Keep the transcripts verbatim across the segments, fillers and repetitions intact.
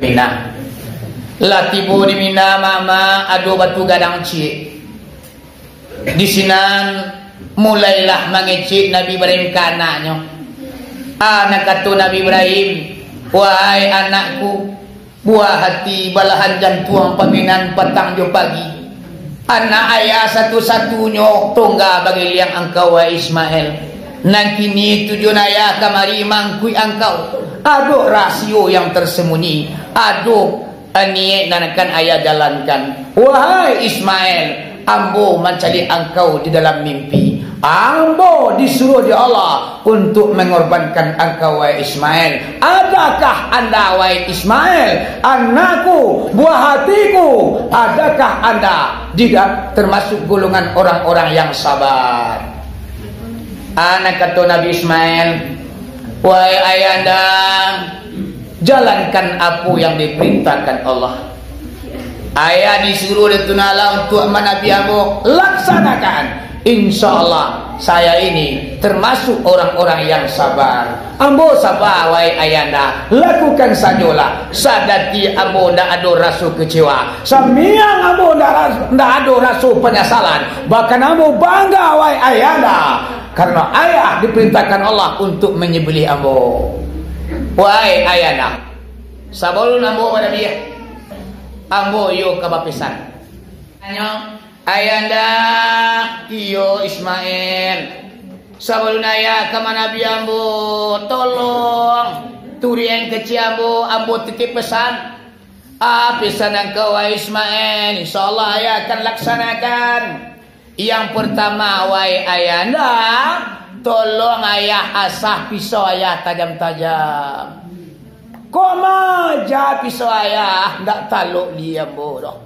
Mina. Lah tibo di Mina, mama, ado batu gadang ciek. Di sinan, mulailah mangecek Nabi Ibrahim ka anaknyo. Anak kato Nabi Ibrahim, "Wahai anakku, buah hati, balahan jantuang, paminan patang jo pagi. Anak ayah satu-satunyo, tongga bagiliang angkau, wahai Ismail. Nan kini tujuan ayah kamari mangkuik angkau. Ado rasio yang tersembunyi, ado niaik nan akan ayah jalankan. Wahai Ismail, ambo mancaliak angkau di dalam mimpi. Ambo disuruah di Allah untuk mengorbankan angkau, wahai Ismail. Adakah anda, wahai Ismail, anakku, buah hatiku, adakah anda tidak termasuk golongan orang-orang yang sabar?" Anak kato Nabi Ismail, "Wahai ayahanda, jalankan apo yang diperintahkan Allah. Ayah disuruah dek Tuhan Allah untuk manabi ambo, laksanakan. Insya Allah, saya ini termasuk orang-orang yang sabar. Ambo sabar, wahai ayahanda. Lakukan sajolah. Sadati ambo ndak ado raso kecewa. Samiang ambo ndak ras-, ndak ado raso penyesalan. Bahkan ambo bangga, wahai ayahanda. Karena ayah diperintahkan Allah untuk menyembelih ambo. Wahai ayahanda, sabalun ambo manabi, ambo iyo ka bapesan. Tanyo, ayahanda, iyo Ismail. Sabalun ayah ka manabi ambo, tolong turiang kecek ambo, ambo titip pesan. Ah, pesan angkau, wahai Ismail, insya Allah ayah akan laksanakan. Yang pertama, wahai ayahanda, tolong ayah asah pisau ayah tajam-tajam. Kok maja pisau ayah, ndak talok lih ambo doh.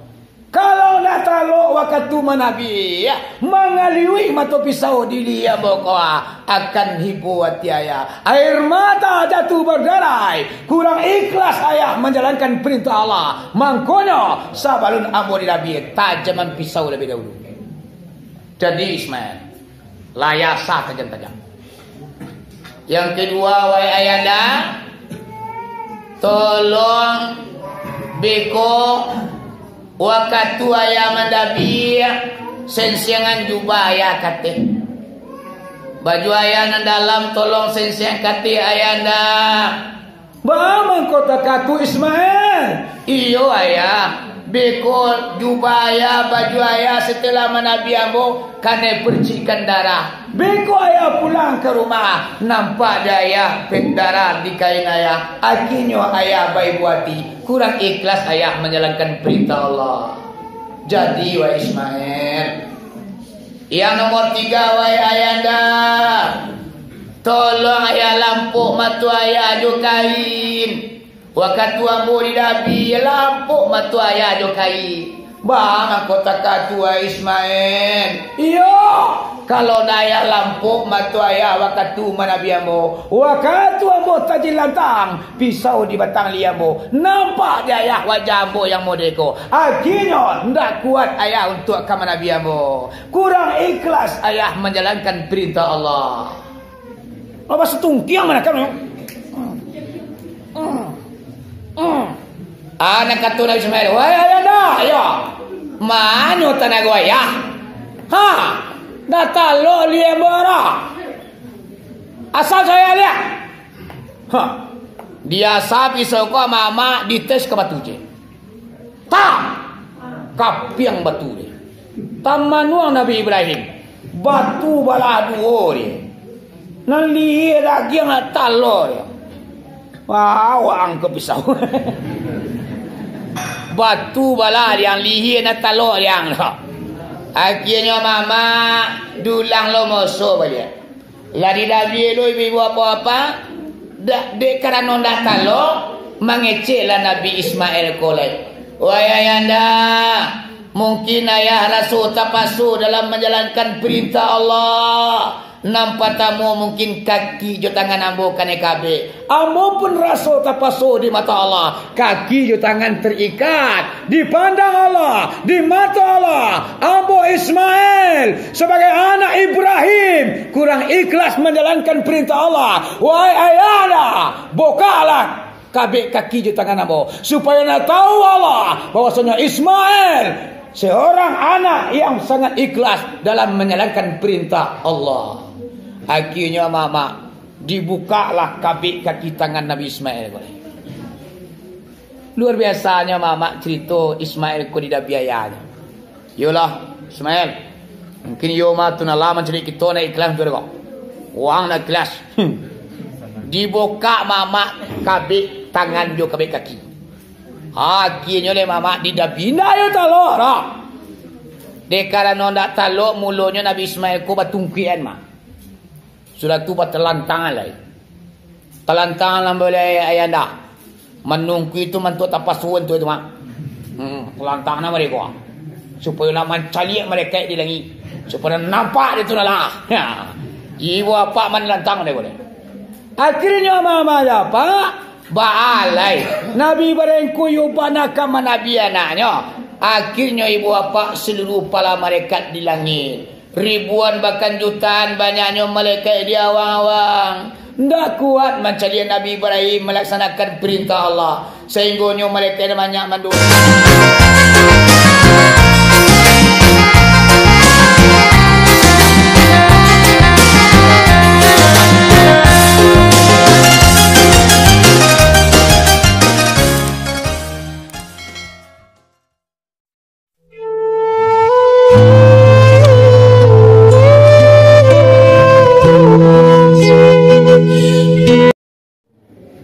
Kalau ndak talok wakatu manabi, mangaliuik mato pisau di lih ambo ko, akan hibo ati ayah. Air mata jatuh berderai. Kurang ikhlas ayah manjalankan perintah Allah. Mangkonyo, sabalun ambo dinabi, tajaman pisau labiah dahulu. Jadi Ismail, lah ayah asah tajam-tajam. Yang kedua, wahai ayahanda, tolong beko wakatu ayah manabi, sensiangan jubah ayah kateh. Baju ayah nan dalam tolong sensiang kateh ayahanda. Baa mangko takah tu, Ismail? Iyo, ayah. Beko jubah ayah, baju ayah, setelah manabi ambo, kanai percikan darah. Beko ayah pulang ka rumah, nampak di ayah pek darah di kain ayah. Akinyo ayah baibo ati, kurang ikhlas ayah manjalankan perintah Allah. Jadi, wahai Ismail, yang nomor tiga, wahai ayahanda, tolong ayah lampok mato ayah jo kain. Wakatu ambo dinabi, lampok mato ayah jo kain. Baa mangko takah tu, wahai Ismail? Iyo, kalau ndak ayah lampok mato ayah wakatu manabi ambo, wakatu ambo tajilantang pisau di batang lih ambo, nampak di ayah wajah ambo yang model ko. Akinyo, ndak kuat ayah untuak ka manabi ambo. Kurang ikhlas ayah manjalankan perintah Allah. Apa satungkiang manakan? Anak kato Nabi Ismail, "Wahai ayahanda, ya, mano tanago ayah? Ha, ndak talok lih ambo doh. Asah sajo ayah." Ha. Diasah pisau ko, mamak dites ka batu je. Tak! Kapiang batu je. Tamanuang Nabi Ibrahim. Batu balah duo je. Nan lihia dagiang, nan talok je. Wah, waang ka pisau. Batu balah diang, lihia nan talok diang. Akhirnyo mamak dulang lo moso baliak. Lah dinabi lo ibu-ibu apak-apak, dak, dek karano ndak talok, mangeceklah Nabi Ismail ko lai. Wahai ayahanda, mungkin ayah raso tapaso dalam manjalankan perintah Allah. Nan partamo, mungkin kaki jo tangan ambo kanai kabek. Ambo pun raso tapaso di mato Allah. Kaki jo tangan terikat, dipandang Allah, di mato Allah. Ambo Ismail, sabagai anak Ibrahim, kurang ikhlas manjalankan perintah Allah. Wahai ayahanda, bukaklah kabek kaki jo tangan ambo, supayo nak tahu Allah bahwasanya Ismail seorang anak yang sangat ikhlas dalam menjalankan perintah Allah. Akhirnya, amak-amak, dibukalah kabek kaki tangan Nabi Ismail ko. Luar biasanyo, amak-amak, cerito Ismail ko di dabiayanyo. Iyolah, Ismail. Mungkin iyo mah tu nan lah mancaliak kito nak ikhlas tu ko. Wang nak ikhlas. Dibukak mamak kabek tangan jo kabek kaki. Akhirnyo leh mamak didabi, indak yo talok doh. Dek karano ndak talok, mulonyo Nabi Ismail ko batungkuikan mah. Sudah tu batalantangan lai. Talantangan lah buliah ayah anda. Manungkui tu mantuak tapasuan tu, tu mah. Hmm, talantangan mereka. Supayo lah mancaliak malaikat di langik. Supayo nampak di tu lah. Ya. Ibu apak manlantang deh buliah. Akhirnyo mama apak baalai. Nabi barengku yo bana ka manabi anaknyo. Akhirnyo ibu apak seluruh pala malaikat di langik. Ribuan bahkan jutaan banyaknyo malaikat di awang-awang. Ndak kuat mancaliak Nabi Ibrahim malaksanakan perintah Allah, sahinggonyo malaikat banyak mandua.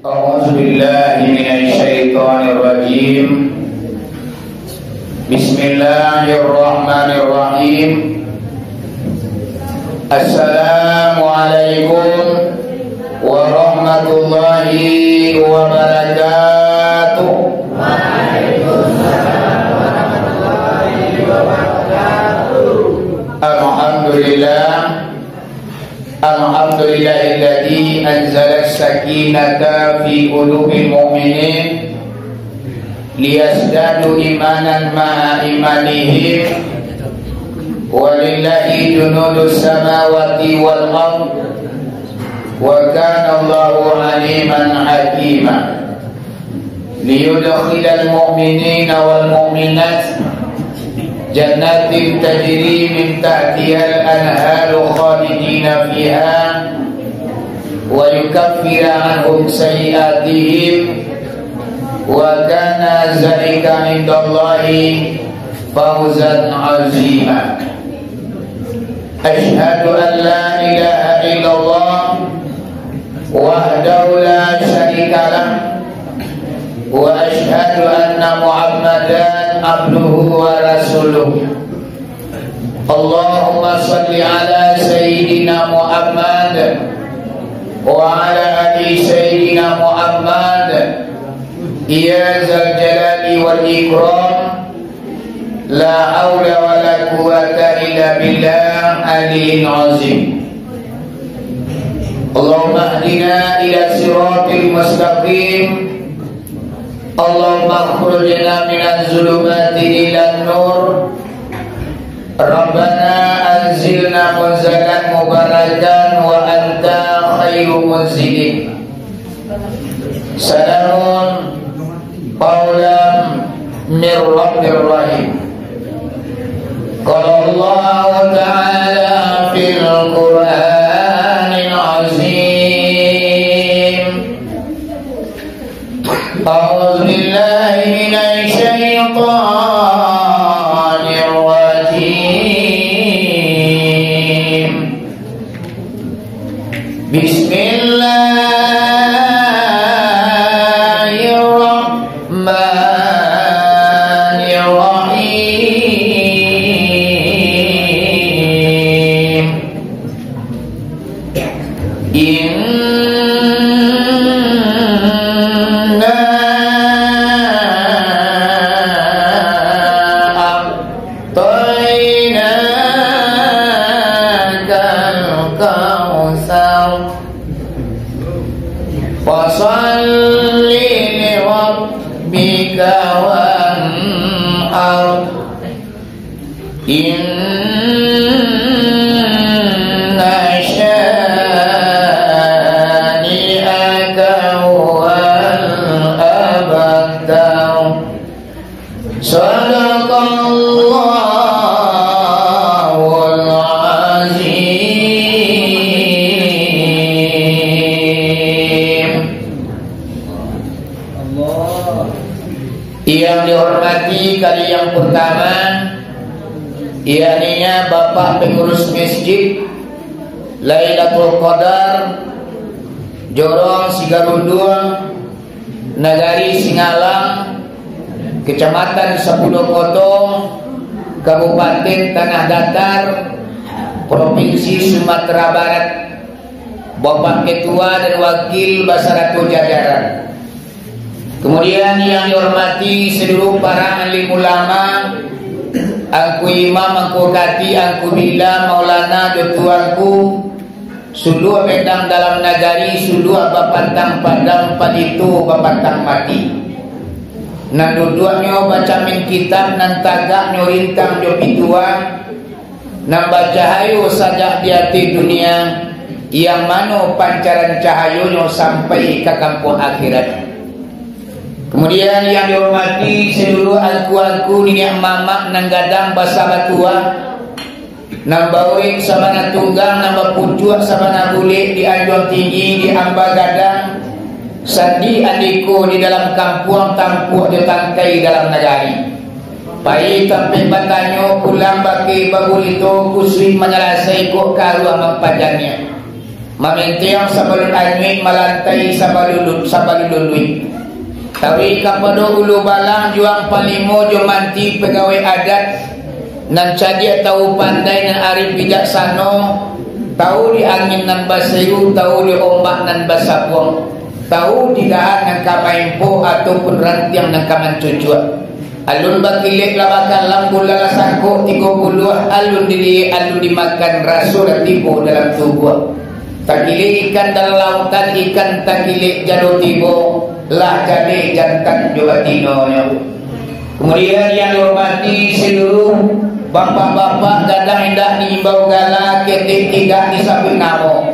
أعوذ بالله من الشيطان الرجيم. بسم الله الرحمن الرحيم. السلام عليكم ورحمة الله وبركاته. الحمد لله. الحمد لله الذي أنزل السكينة في قلوب المؤمنين ليزدادوا إيمانا مع إيمانهم ولله جنود السماوات والأرض وكان الله عليما حكيما. ليدخل المؤمنين والمؤمنات جنات تجري من تحتها الأنهار خالدين فيها ويكفر عنهم سيئاتهم وكان ذلك عند الله فوزا عظيما. أشهد أن لا إله إلا الله وحده لا شريك له، وأشهد أن محمدا عبده ورسوله. اللهم صل على سيدنا محمد وعلى آل سيدنا محمد، يا ذا الجلال والإكرام. لا حول ولا قوة إلا بالله العلي العظيم. اللهم اهدنا إلى الصراط المستقيم. اللهم أخرجنا من الظلمات إلى النور. ربنا أنزلنا منزلا مباركا وأنت خير منزل. سلام قولا من رب رحيم. قال الله تعالى في القرآن العظيم: أعوذ بالله من الشيطان الرجيم. بسم الله الرحمن الرحيم. إنا أعطيناك الكوثر. فصل لربك وانحر. إن شانئك هو Yang dihormati kali yang pertama, yakninya Bapak Pengurus Masjid Lailatul Qadar, Jorong Sigarunduang, Nagari Singalang, Kecamatan Sapuluah Koto, Kabupaten Tanah Datar, Provinsi Sumatera Barat, Bapak Ketua dan Wakil basarato jajaran. Kemudian yang dihormati seluruh para alim ulama, Angku Imam, Angku Kati, Angku Bila, Maulana, Dotuangku, suluah bedang dalam nagari, suluah bapantang padang, palito bapantang mati. Nan duduaknyo bacamin kitab, nan tagaknyo rintang jo pituah, nan bacahayo sajak di ateh dunia, yang mano pancaran cahayonyo sampai ka kampuang akhirat. Kemudian yang dihormati seluruh angku-angku, niniak mamak nan gadang basa batuah, nan baurik sabana tunggang, nan bapucuak sabana bulek, di anjuang tinggi, di amba gadang, sandi andiko di dalam kampuang, tampuak jo tangkai dalam nagari. Pai tampek batanyo, pulang bakeh baburito, kusuik manyalasai kok karuah mampajaniah. Mamentiang sabalun anyuik, malantai sabalun, sabalun luluik. Tawi kapado ulu balang, juang panglimo jo manti pagawai adat, nan cadiak tahu pandai, nan arif bijaksano, tahu di angin nan basayu, tahu di ombak nan basabuang, tahu di dahan nan ka maimpo ataupun rantiang nan ka mancucuak. Alun bakilek lah bakalam, bulan lah sangkok tigo puluah, alun diliek, alun dimakan, raso lah tibo dalam tubuah. Takilek ikan dalam lautan, ikan takilek jalo tibo, lah jaleh jantan jo batinonyo. Kemudian yang dihormati seluruh bapak-bapak, gadang indak diimbau gala, ketek tidak disabuik namo,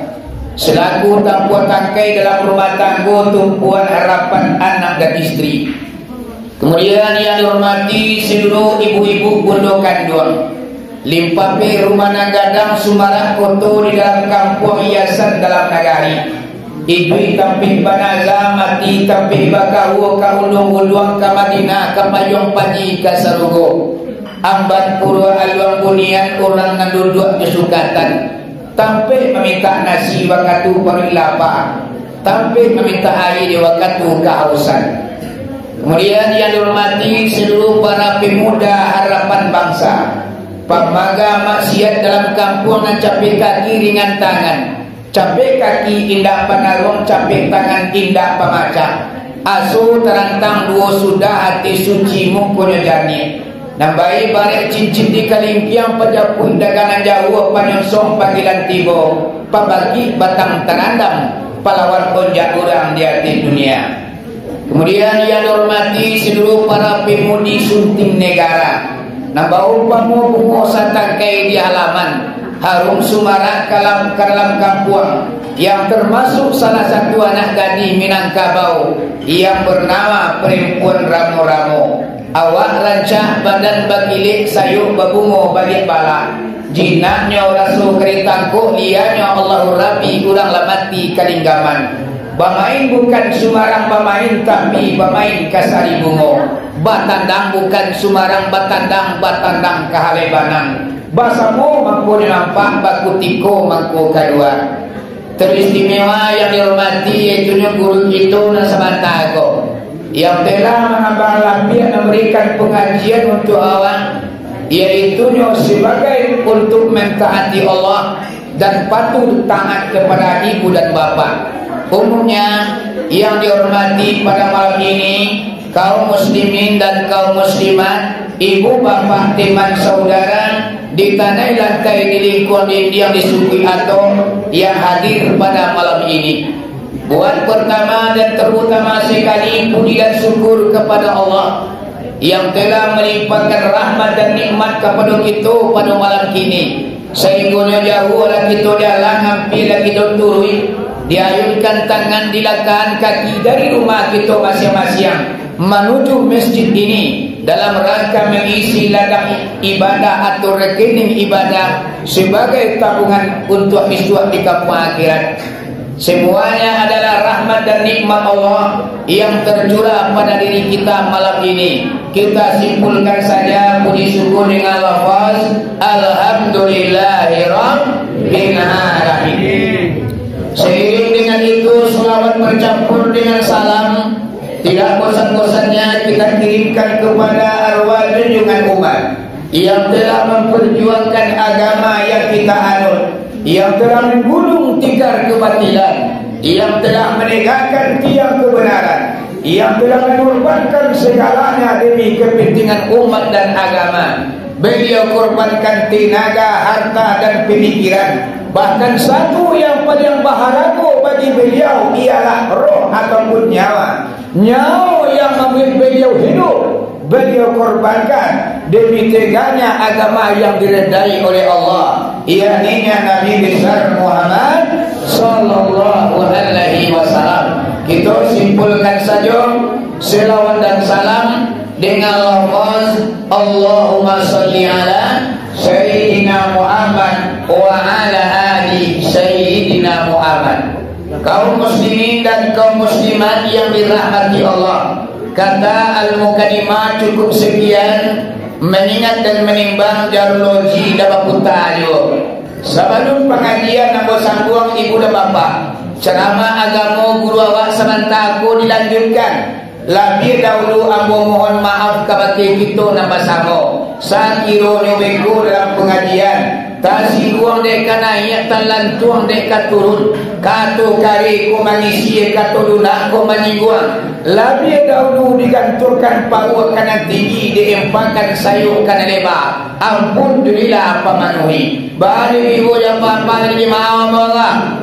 selaku tampuak tangkai dalam rumah tanggo, tumpuan harapan anak dan istri. Kemudian yang dihormati seluruh ibu-ibu bundo kanduang, limpapeh rumah nan gadang, sumarak koto di dalam kampuang, hiasan dalam nagari. Iduik tampek banaza, mati tampek bakaua, ka uluang-uluang, ka Madinah, ka Payuang Paji, ka sarugo. Amban puro aluang bunian, urang nan duduak jo sukatan. Tampek mamintak nasi wakatu paruik lapa, tampek mamintak aia di wakatu kahausan. Kemudian yang dihormati seluruh para pemuda harapan bangsa, pamaga maksiat dalam kampuang nan capek kaki ringan tangan, capek kaki indak panaruang, capek tangan indak pamacah, aso tarantang duo sudah, ati suci mukonyo janiah. Nan baibarek cincin di kalingkiang, pajapuik dagangan jauah, panyonsong panggilan tibo, pabagik batang tarandam, palawan onjak urang di ateh dunia. Kemudian yang dihormati seluruh para pemudi sunting negara, nan baumpamo bungo satangkai di halaman, harum sumarak ka dalam, ka dalam kampuang, yang termasuk salah satu anak gadih Minangkabau yang bernama Perempuan Ramo-Ramo. Awak rancak, badan bakilek, sayok babungo baliak bala. Jinaknyo raso ka ditangkok, lianyo Allahu Rabbi, urang lah mati kalinggaman. Bamain bukan sumarang bamain, tapi bamain ka sari bungo. Batandang bukan sumarang batandang, batandang ka halai banang. Basamo mangko nyo nampak, bakutiko mangko kalua. Teristimewa yang dihormati, yaitunyo guru kito nan sabanta ko, yang telah mangambang lambiak memberikan pengajian untuk awak, yaitunyo sebagai untuk mentaati Allah dan patuh taat kepada ibu dan bapak. Umumnya, yang dihormati pada malam ini, kaum muslimin dan kaum muslimat, ibu bapak teman saudara, di tanah lantai, di lingkuang dindiang, di suku atong yang hadir pada malam ini. Buat pertama dan terutama sekali, puji dan syukur kepada Allah yang telah melimpahkan rahmat dan nikmat kepada kita pada malam kini. Sainggonyo jauah lah kito jalan, ampia lah kito turuik, diayunkan tangan, dilangkahkan kaki dari rumah kito masiang-masiang manuju masjid ini dalam rangka mangisi ladang ibadah atau rekening ibadah sebagai tabungan untuak isuak di kampuang akhirat. Semuanya adalah rahmat dan nikmat Allah yang tercurah pada diri kita malam ini. Kita simpulkan saja puji syukur dengan lafaz, "Alhamdulillahirabbil alamin." Seiring dengan itu, salawat bercampur dengan salam tidak bosan-bosannya kita kirimkan kepada arwah junjungan umat yang telah memperjuangkan agama yang kita anut, yang telah menggulung tikar kebatilan, yang telah menegakkan tiang kebenaran, yang telah mengorbankan segalanya demi kepentingan umat dan agama. Beliau korbankan tenaga, harta, dan pemikiran. Bahkan satu yang paling baharago bagi beliau ialah roh ataupun nyawa. Nyawa yang mambuek baliau hiduik, baliau korbankan demi tegaknya agama yang diridai oleh Allah, yakni Nabi Besar Muhammad sallallahu alaihi wasallam. Kito simpulkan sajo selawat dan salam dengan lafaz, "Allahumma shalli ala Sayyidina Muhammad wa ala ali Sayyidina Muhammad." Kaum muslimin dan kaum muslimat yang dirahmati Allah, kata al-mukadimah cukup sekian, mengingat dan menimbang jalur loji dah baputa juo. Sabalum pangajian ambo sambuang ibu dan bapak, ceramah agamo guru awak samantaro ko dilanjutkan. Labiah dahulu ambo mohon maaf kabake kito nan basamo. Sakironyo beko dalam pangajian, tasingguang dek ka naiak, talantuang dek ka turun, kato kareh ko mangisi, kato lunak ko manyingguang, labiah dahulu digantuangkan pauak ka nan tinggi, diempakan sayok ka nan leba. Alhamdulillah, pamanuhi. Bari ibu jo bapak lagi maaf, Allah.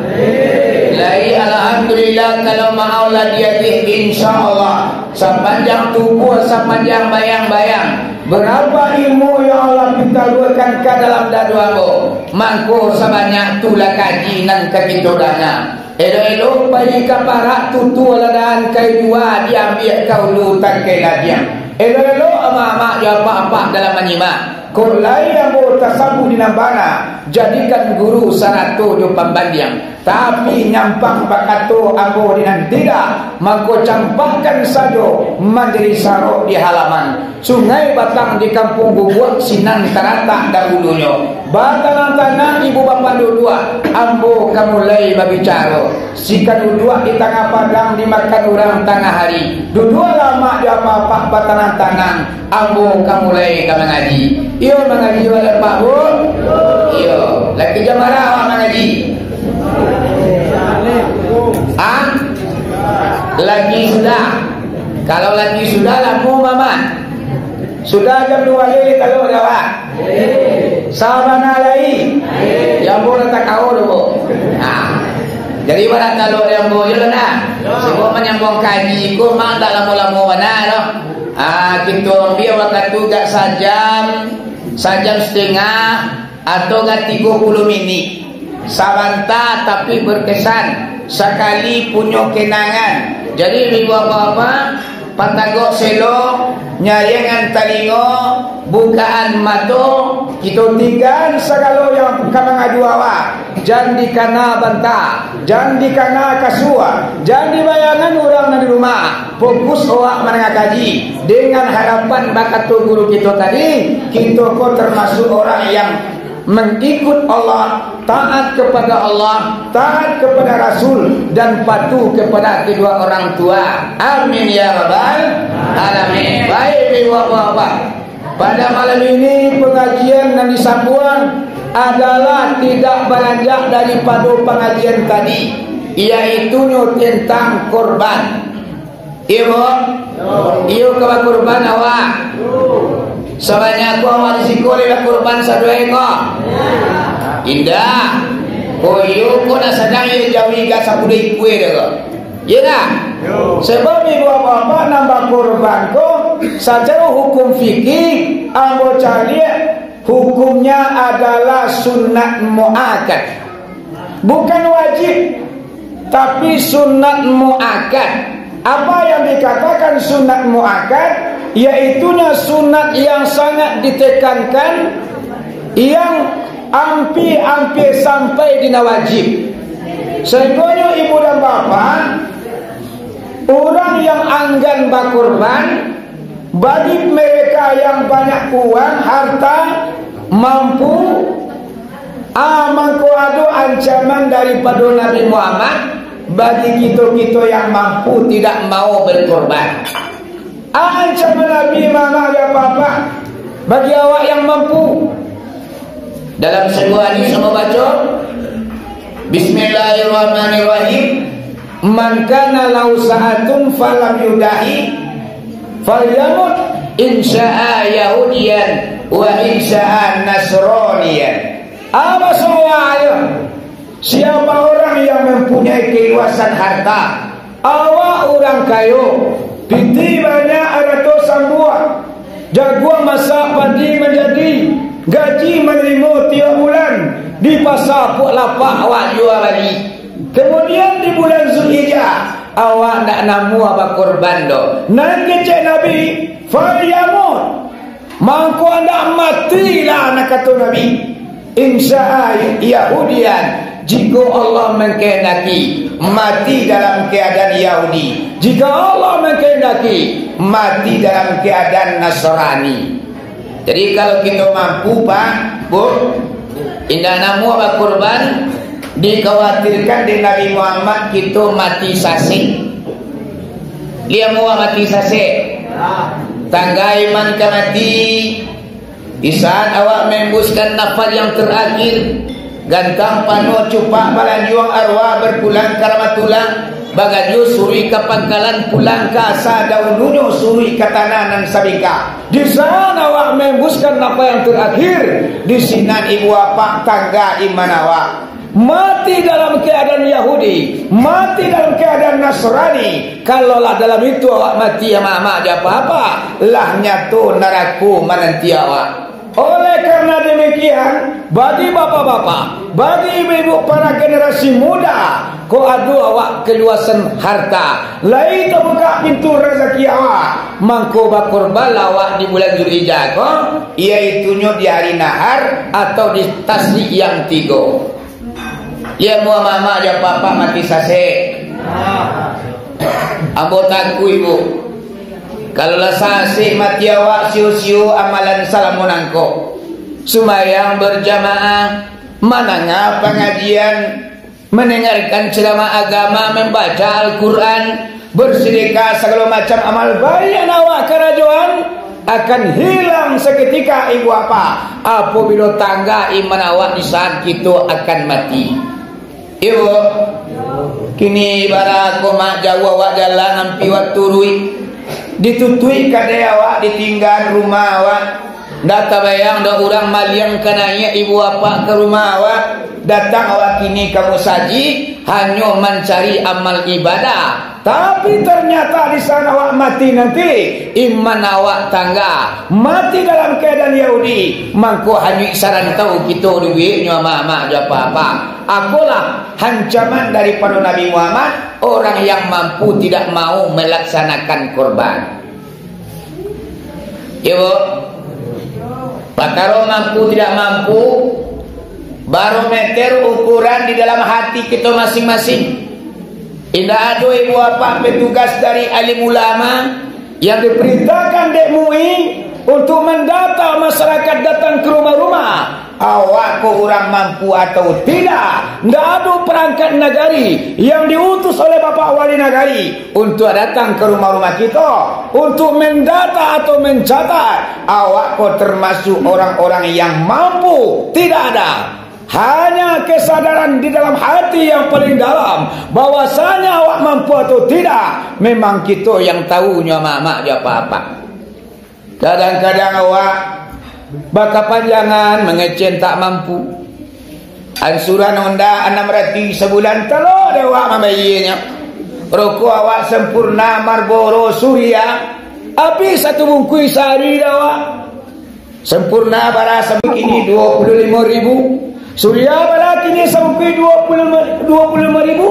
Lai, alhamdulillah, kalau maaf lah diagih, insya Allah. Sapanjang tubuah, sapanjang bayang-bayang, berapa ilmu yang Allah pitaluakan ka dalam dadu ambo, mangko sabanyak tu lah kaji nan ka kito danga. Elok-elok pai ka parak, tutua ladang kayu juo, diambiak ka ulu tangkai ladiang. Elok-elok amak-amak jo apak-apak dalam manyimak. Kok lai ambo tasabuik di nan bana, jadikan guru sarato jo pambandiang. Tapi nyampang bakato ambo di nan tidak, mangko campakkan sajo manjadi sarok di halaman. Sungai Batang di Kampuang Bubuak sinan taratak dahulunyo. Batanang-tanang ibu bapak duduak, ambo ka mulai babicaro. Sikan duduak di tangah padang dimakan urang tangah hari. Duduaklah amak jo apak-apak batanang-tanang, ambo ka mulai ka mangaji. Iyo mangaji, Pak, Bu? Iyo. Laki jam bara awak mangaji? Ah? Laki sudah. Kalau laki sudah, lamo, Mamak. Sudah jam duo baleh, kalau ado, Pak. Sabana lai. Yang boleh tak kau dulu. Nah. Jadi, ibarat kalau yang boleh lah, nah. Sebab manyambung kaji ko, mak tak lamo-lamo bana doh. Ah, kito ambiak wakatu gak sajam, sajam satangah, atau gak tigo puluh minik. Sabanta tapi berkesan, sakali punyo kenangan. Jadi, ibu bapak-bapak, patagok selo, nyariangan talingo, bukaan mato, kito tinggaan sagalo yang ka mangadu awak. Jan dikana banta, jan dikana kasua, jan dibayangan urang nan di rumah. Fokus awak mandanga kaji, dengan harapan bakato guru kito tadi, kito ko termasuk orang yang mengikut Allah, taat kepada Allah, taat kepada Rasul, dan patuh kepada kedua orang tua. Amin ya rabbal alamin. Baik, ibu bapak-bapak. Pada malam ini, pengajian yang disambuang adalah tidak beranjak daripada pengajian tadi, yaitunyo tentang korban. Iyo, Bu? Iyo ka bakurban awak? Sabanyak ko awak di siko lai bakurban saduo ekor? Indak. Ko iyo ko nan sadang iyo jauhi ka sapuluah ikua dah ko. Iyo dah? Sebab ibu bapak-bapak nan bakurban ko, sacaro hukum fikih, ambo caliak, hukumnya adalah sunat muakkad. Bukan wajib, tapi sunat muakkad. Apa yang dikatakan sunat muakkad? Yaitunya sunat yang sangat ditekankan, yang ampia-ampia sampai di nan wajib. Sainggonyo Ibu dan bapak, urang yang anggan bakurban, bagi mereka yang banyak uang, harta, mampu, ah, mangko ado ancaman daripado Nabi Muhammad bagi kito-kito yang mampu tidak mau berkorban. Ancaman Nabi, mamak jo bapak, bagi awak yang mampu. Dalam sabuah hadis ambo baco, "Bismillahirrahmanirrahim. Man kana lahu sa'atun falam yudahi, falyamut, in sya'a yahudiyan, wa in sya'a nasroniyan." Apa sawayo? Siapa orang yang mempunyai keluasan harta, awak urang kayo, pitih banyak, arato sambuah, jaguang masak, padi manjadi, gaji manarimo tiok bulan, di pasa Puak Lapak awak jua bali. Kemudian di bulan Zulhijjah, awak ndak namuah bakorban doh. Nan kecek Nabi, "Falyamut." Mangko andak matilah, nan kato Nabi. "In sya'a yahudiyan, jikok Allah mangkahendaki, mati dalam keadaan Yahudi. Jikok Allah mangkahendaki, mati dalam keadaan Nasrani." Jadi, kalau kito mampu, Pak, Bu, indak namuah bakurban, dikhawatirkan dek Nabi Muhammad kito mati sasek. Lai namuah mati sasek? Tangga iman ka mati. Di saat awak maembuskan nafas yang terakhir, gantang panuah cupak balanjuang, arwah berpulang ka Rahmatullah, bagajo suruik ka pangkalan, pulang ka asa dahulunyo suruik ka tanah nan sabingkah. Di saat awak maembuskan nafas yang terakhir, di sinan ibu apak tangga iman awak. Mati dalam keadaan Yahudi, mati dalam keadaan Nasrani. Kalau lah dalam itu awak mati, ya mamak, jo apa-apa, lah nyato narako mananti awak. Oleh karena demikian, bagi bapak-bapak, bagi ibu-ibu, para generasi muda, kok ado awak kaluasan harta, lai tabukak pintu razaki awak, mangko bakorbanlah awak di bulan Zulhijjah ko, yaitunyo di hari nahar atau di tasyrik yang tigo. Lai namuah mamak jo apak-apak mati sasek. Ambo takuik, Bu. Kalau lah sasek mati awak, sio-sio amalan salamo nangko. Sumbayang berjamaah, mandanga pangajian, mandangarkan ceramah agama, mambaca Al-Quran, bersedekah, sagalo macam amal baiak nan awak karajoan, akan hilang saketika, ibu apak, apabilo tangga iman awak di saat kito akan mati. Ibu, kini bara ko mak jauah awak jalan, ampi awak turuik, ditutuik kadai awak, ditinggaan rumah awak. Ndak tabayang doh urang maliang ka naiak ibu apak ka rumah awak. Datang awak kini ka musajik, hanyo mancari amal ibadah. Tapi ternyata di saat awak mati nanti, iman awak tangga, mati dalam keadaan Yahudi, mangko hanyuik sarantau kito duiknyo, mamak jo apak-apak. Akolah ancaman daripado Nabi Muhammad, orang yang mampu tidak mau melaksanakan korban. Iyo, Bu? Pakaro mampu tidak mampu, barometer ukuran di dalam hati kito masing-masing. Indak ado ibu apak petugas dari alim ulama yang diperintahkan dek MUI untuk mendata masyarakat datang ke rumah-rumah. Awak ko urang mampu atau tidak, ndak ado perangkat nagari yang diutus oleh Bapak Wali Nagari untuk datang ke rumah-rumah kito, untuk mendata atau mencatat, awak ko termasuk orang-orang yang mampu, tidak ada. Hanya kesadaran di dalam hati yang paling dalam, bahwasanya awak mampu atau tidak, memang kito yang tahu nyo, mamak jo apak-apak. Kadang-kadang awak bakapanjangan mangecek tak mampu. Ansuran onda anam ratuih sabulan, talok dek awak mambayianyo. Rokok awak Sempurna, Marlboro, Surya, abih satu bungkuih sahari dek awak. Sempurna bara sampai kini dua puluh limo ribu. Surya bara kini sampai dua puluh lima, dua puluh lima ribu.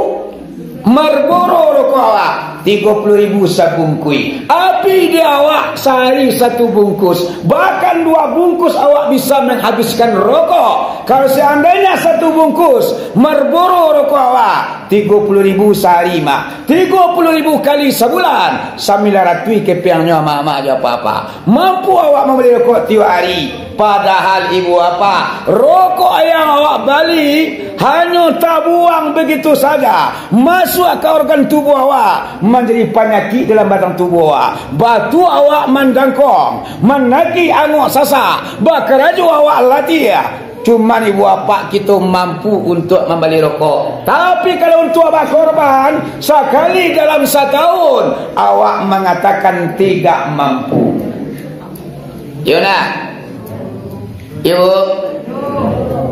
Marlboro rokok awak. Tigo puluh ribu sabungkuih. Api di awak sahari satu bungkus. Bahkan dua bungkus awak bisa menghabiskan rokok. Kalau seandainya satu bungkus Marlboro rokok awak, tigo puluh ribu sahari mah. Tigo puluh ribu kali sabulan, sambilan ratuih kepengnyo, amak-amak jo apak-apak. Mampu awak mambali rokok tiok ari. Padahal ibu apak, rokok yang awak bali hanyo tabuang begitu saja, masuak ka organ tubuah awak, manjadi panyakik dalam badan tubuah awak. Batua awak mandangkong, manakik angok sasak, bakarajo awak latiah. Cuman ibu apak kito mampu untuak mambali rokok. Tapi kalau untuak bakorban, sakali dalam satahun, awak mangatakan tidak mampu. Iyo nah. Iyo.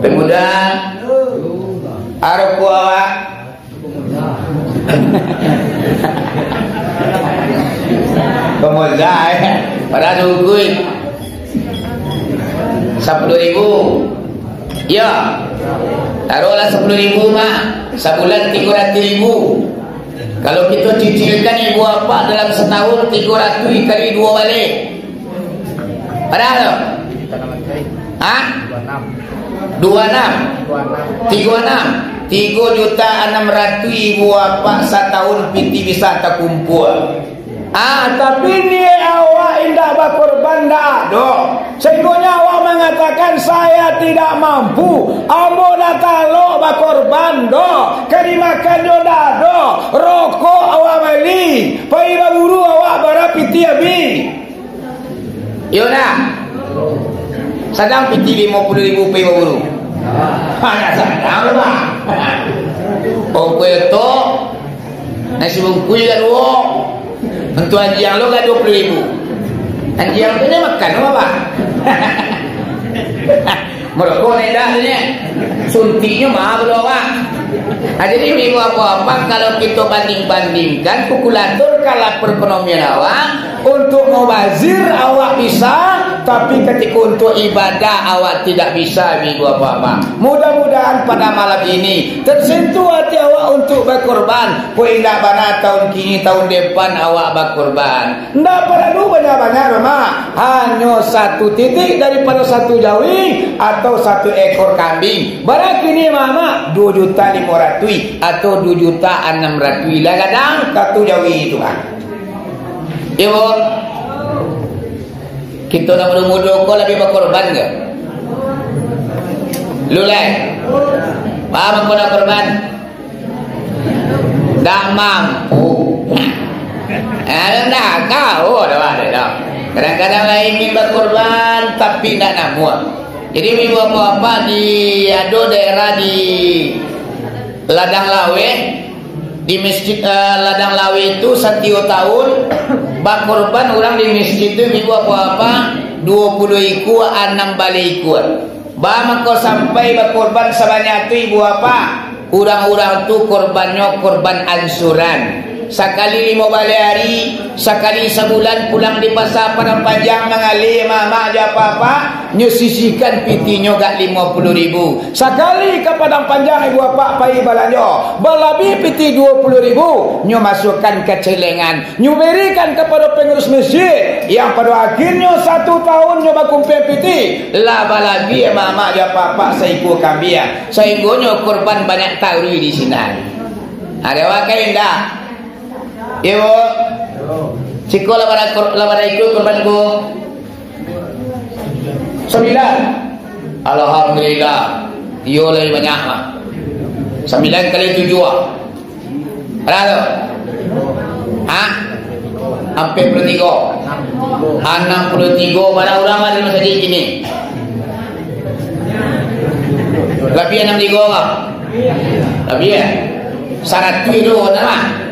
Pemuda. Arokok awak. Pemuda, eh. Pada dukui. Sapuluh ribu. Ya. Taruhlah sapuluh ribu mah. Sabulan tigo ratus ribu. Kalau kito cicilkan ibu apak dalam satahun tigo ratus kali duo baleh. Padahal tu. Hah? Dua enam. Tigo enam. Tigo juta anam ratus ribu apak satahun piti bisa takumpua. Ah, tapi niat awak indak bakorban, ndak ado. Sehinggonyo awak mangatakan, "Saya tidak mampu, ambo ndak talok bakorban doh, ka dimakannyo ndak ado, rokok awak bali, pai baburu awak bara piti abih." Iyo nah. Sadang piti limo puluh ribu pai baburu. Hanya sadang, Pak. Ongkoi oto, nasi bungkuih kaduo. Untuak anjiang lo ka duo puluh ribu. Anjiang tu nyo makan lo, Pak. Marokok ndak tu nyo. Suntiknyo mah balo awak. Ah, jadi, ibu apak-apak, kalau kito banding-bandingkan, kalkulator ka lapor perekonomian awak, untuk mubazir awak bisa, tapi katiko untuk ibadah awak tidak bisa, ibu apak-apak. Mudah-mudahan pada malam ini tersentuh hati awak untuk bakorban. Kok indak bana tahun kini, tahun depan awak bakorban. Ndak paralu banyak-banyak, Mamak. Hanyo satu titik daripado satu jawi atau satu ekor kambing. Bara kini, Mamak, duo juta limo ratuih atau duo juta anam ratuih. Lah gadang satu jawi tu, kan? Iyo, Bu. Kito nan mudo-mudo ko labiah bakorban ke? Lu lai. Paham apo nak korban? Ndak mampu. Eh, ndak kau dah ada dah. Kadang-kadang lah ingin bakorban, tapi ndak namuah. Jadi, ibu apak-apak di, ado daerah di Ladang Laweh, di masjid, eh, Ladang Laweh tu satiok tahun bakorban urang di masjid tu, ibu apak-apak, duo puluah ikua, anam baleh ikua. Ba mako sampai bakorban sabanyak tu, ibu apak? Urang-urang tu korbannyo korban ansuran. Sakali limo baleh ari, sakali sabulan pulang di pasa Padang Panjang mangaleh mamak jo apak-apak, nyo sisihkan pitinyo gak limo puluah ribu. Sakali ka Padang Panjang ibu apak pai balanjo, balabiah piti duo puluah ribu, nyo masuakkan ka celengan. Nyo barikan kapado pangurus masjid, yang pado akhirnyo satu tahun nyo bakumpuang piti, lah balabiah mamak jo apak-apak saikua kambiang, sahinggonyo korban banyak taruih di sinan. Ado wakai indak? Iyo. Siko lah bara kor-, lah bara ikua korban ko. Sambilan. Alhamdulillah. Iyo, lai banyak mah. Sambilan kali tujuah. Bara tu? Hah? Ampek puluah tigo. Anam puluah tigo. Bara urang lah di masajik kini? Labiah anam tigo kah? Labiah, eh? Saratuih tu, nama?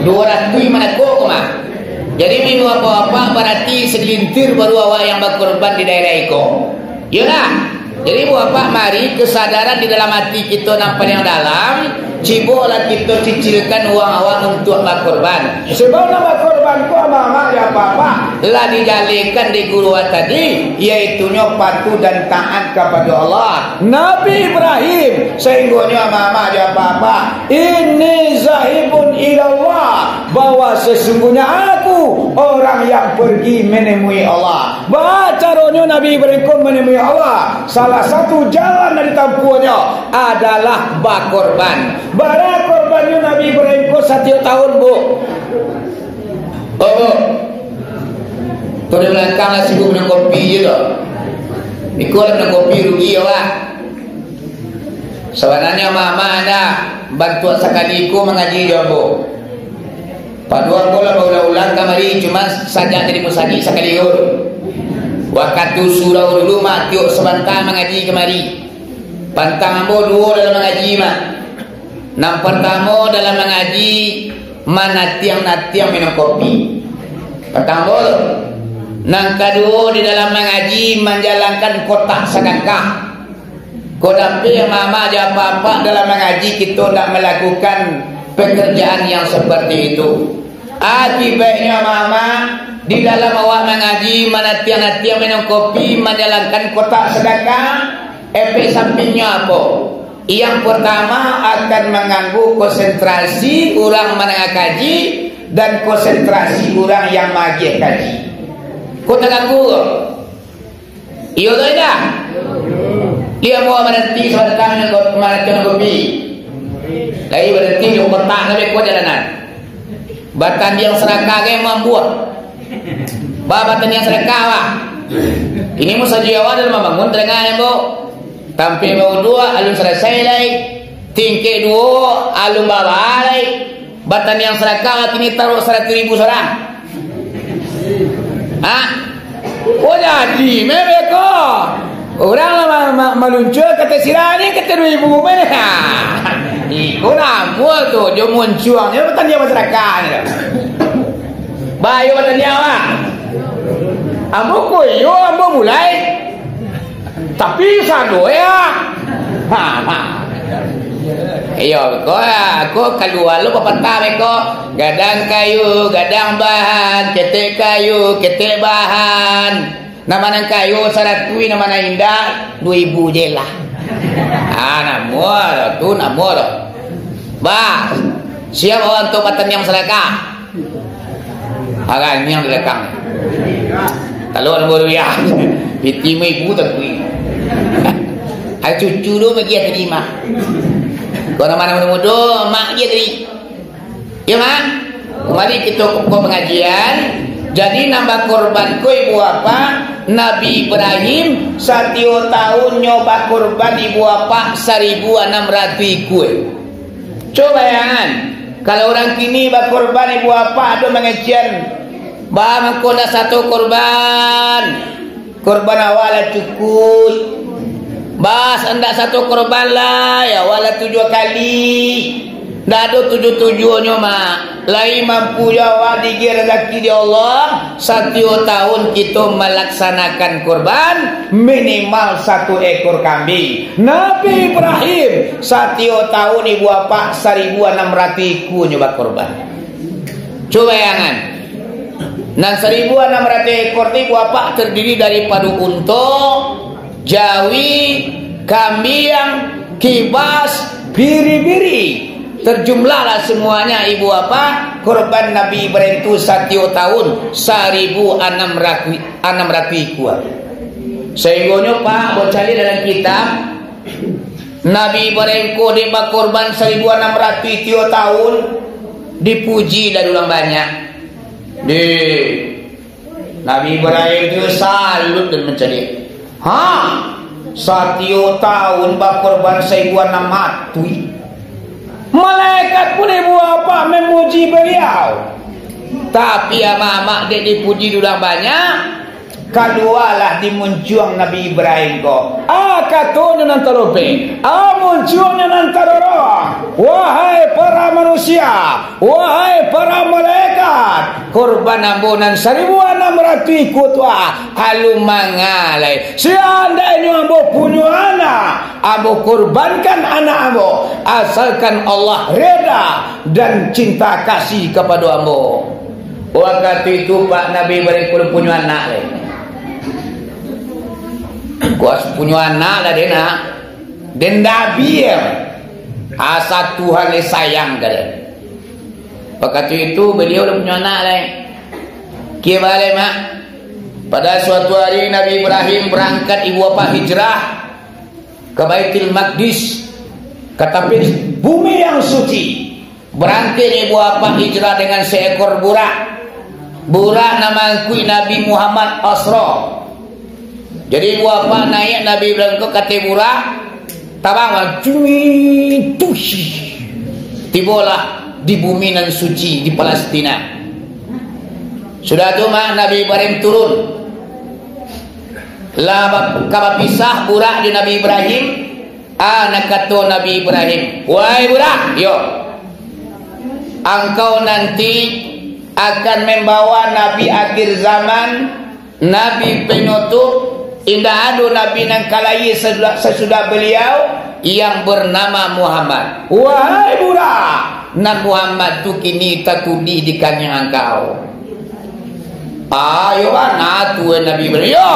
Duo ratuih manakok ko mah. Jadi, minggu apak-apak, barati sagelintir baru awak yang bakorban di daerah iko. Iyolah. Jadi, ibu apak, mari kesadaran di dalam ati kito nan paliang dalam, Cubolah kito cicilkan uang awak untuak bakorban. Sebab nan bakorban ko, amak-amak jo apak-apak, lah dijalekan di guru tadi, yaitunyo patuh dan taat kapado Allah, Nabi Ibrahim, sahinggonyo amak-amak jo apak-apak, "Inni zahibun ilallah," bahwa sesungguhnya aku orang yang pergi menemui Allah. Baa caronyo Nabi Ibrahim ko menemui Allah? Salah satu jalan nan ditampuahnyo adalah bakorban. Bara korbannyo Nabi Ibrahim ko satiok tahun, Bu? Oh, Bu. Tu di balakang lah sibuk minum kopi je tu. Iko lah minum kopi, rugi awak. Sabananyo amak-amak dah bantuak sakali ko mangaji jo ambo. Pado ambo lah baulang-ulang kamari, cuma sajak jadi musajik sakali ko. Wakatu surau dulu, mak, tiok sabanta mangaji kamari. Pantang ambo duo dalam mangaji, mak. Nan partamo dalam mangaji, manatiang-natiang minum kopi. Pantang ambo tu. Nan kaduo, di dalam mangaji, manjalankan kotak sadakah. Kok dapek amak-amak jo apak-apak dalam mangaji, kito ndak malakukan pekerjaan yang seperti itu. Akibatnyo amak-amak, di dalam awak mangaji, manatiang-natiang minum kopi, manjalankan kotak sadakah, efek sampingnyo apo? Yang pertama, akan manganggu konsentrasi urang mandanga kaji dan konsentrasi urang yang maagiah kaji. Ko taganggu ko? Iyo tu indak? Dia mau baranti sabanta, manatiang kopi. Lai baranti di kotak, tapi ko jalanan. Batandiang sadakah gai mambuang. Ba, batandiang sadakah, bah. Ini musajik awak dalam mambangun, tadanga ambo. Tampek bauduak, alun salasai lai. Tingkek duo, alun baba lai. Batandiang sadakah, kini taruih saratuih ribu surang. Ha? Oh, jadi, memang ko. Urang lah ma-, ma-, maluncua katek sirah ni, katek duo ribu mah. Ha. Iko namuah tu, jo muncuangnyo batandiang masyarakat ni. Bayo batandiang, bah. Ambo ko iyo, ambo mulai. Tapi sado ya. Ha, ha. Iyo, ko, ko kalua lo papatah beko. Gadang kayu, gadang bahan, ketek kayu, ketek bahan. Nan ma nan kayu saratuih, nan ma nan indak, duo ribu je lah. Ah, namuah tu, namuah tu. Bah, siap awak untuak batandiang sadakah? Arang yang di balakang. Talua nombor rupiah. Piti limo ribu tapi. Ai cucu tu bagi tadi mah. Kalau mana mudo-mudo, mak dia tadi. Ya, Mak? Kembali kita ke pokok pengajian. Jadi, nan bakorban ko ibu bapa, Nabi Ibrahim, satio tahunnyo bakorban ibu bapa saribu anam ratuih ikua. Cubo bayangan, kalau urang kini bakorban ibu bapa, ado mangecekan, "Baa mangko ndak sato korban? Korban awak lah cukuik. Baa ndak sato korban lai, awak lah tujuah kali." Ndak ado tujuah-tujuahnyo, Mak. Lai mampu jo awak diagiah razaki dek Allah, satio tahun kito malaksanakan korban, minimal satu ekor kambing. Nabi Ibrahim, satio tahun ibu bapa saribu anam ratuih ikuanyo bakorban. Cubo bayangan, nan saribu anam ratuih ekor ti, ibu bapa, tardiri daripado unto, jawi, kambiang, kibas, biri-biri. Terjumlahlah semuanya, ibu bapa, korban Nabi Ibrahim tu satio tahun saribu anam ratuih, anam ratuih ikua. Sahinggonyo, Pak, bocaliak dalam kitab, Nabi Ibrahim ko dek bakorban saribu anam ratuih tiok tahun, dipuji dari urang banyak. Deh, Nabi Ibrahim tu salut dan mancaliak. Ha? Satio tahun bakorban saribu anam ratuih. Malaikat pun ibu bapa memuji beliau. Tapi amak-amak dek dipuji urang banyak, Kalualah di muncuang Nabi Ibrahim ko. Ah, katonyo nan taropek. Ah, muncuangnyo nan tarorong. Wahai para manusia, wahai para malaikat, korban ambo nan saribu anam ratuih ikua tu, ah, alun mangalai. Seandainyo ambo punyo anak, ambo korbankan anak ambo, asalkan Allah reda dan cinta kasih kapado ambo. Wakatu itu, Pak, Nabi Ibrahim ko alun punyo anak lai. Ko punyo anak lah den, nak. Den Nabi, ya. Asa Tuhan lai sayang ka den. Wakatu itu, baliau lah punyo anak lai. Kiya balai, Mak. Pada suatu hari, Nabi Ibrahim barangkat ibu bapa hijrah ka Baitul Maqdis, ka tapi bumi yang suci. Barangkek ibu bapa hijrah dengan seekor burak. Burak nan maangkuik Nabi Muhammad Asra. Jadi, ibu bapa naiak Nabi Ibrahim ko ka ateh burak, tabang lah, cuit, tush. Tibolah di bumi nan suci di Palestina. Sudah tu, mah, Nabi Ibrahim turun. Lah ba-, ka bapisah burak jo Nabi Ibrahim, ah, nan kato Nabi Ibrahim, "Wahai burak, yo, angkau nanti akan membawa Nabi akhir zaman, Nabi penutup, indak ado Nabi nan ka lahia sasudah, sasudah baliau, yang bernama Muhammad. Wahai burak, nan Muhammad tu kini tatulih di kaniang angkau." Ayo bana tu, eh, Nabi Ibrahim. Yo,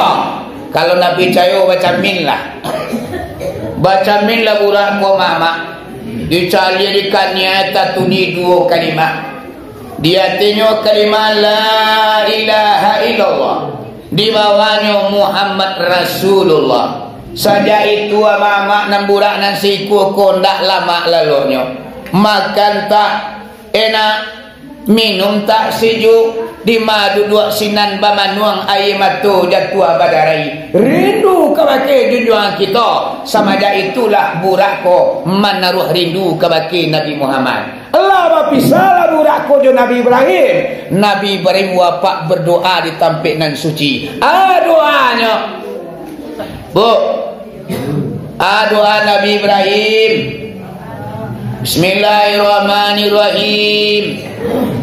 kalau ndak picayo, bacamin lah. Bacamin lah burak ko, mamak. Dicaliak di kaniang tatulih duo kalimat. Di atinyo kalimat la ilaha illallah. Di bawahnyo Muhammad Rasulullah. Sajak itu, mamak, nan burak nan sikua ko ndak lamak lalonyo. Makan tak enak, minum tak sijuak, di ma duduak sinan bamanuang, aia mato jatuah badarai. Rindu kabake junjuangan kito, samajak itulah burak ko manaruah rindu kabake Nabi Muhammad. Lah bapisahlah burak ko jo Nabi Ibrahim. Nabi Ibrahim wafat berdoa di tampek nan suci. Ah, doanyo. Bu, ah, doa Nabi Ibrahim. Bismillahirrahmanirrahim.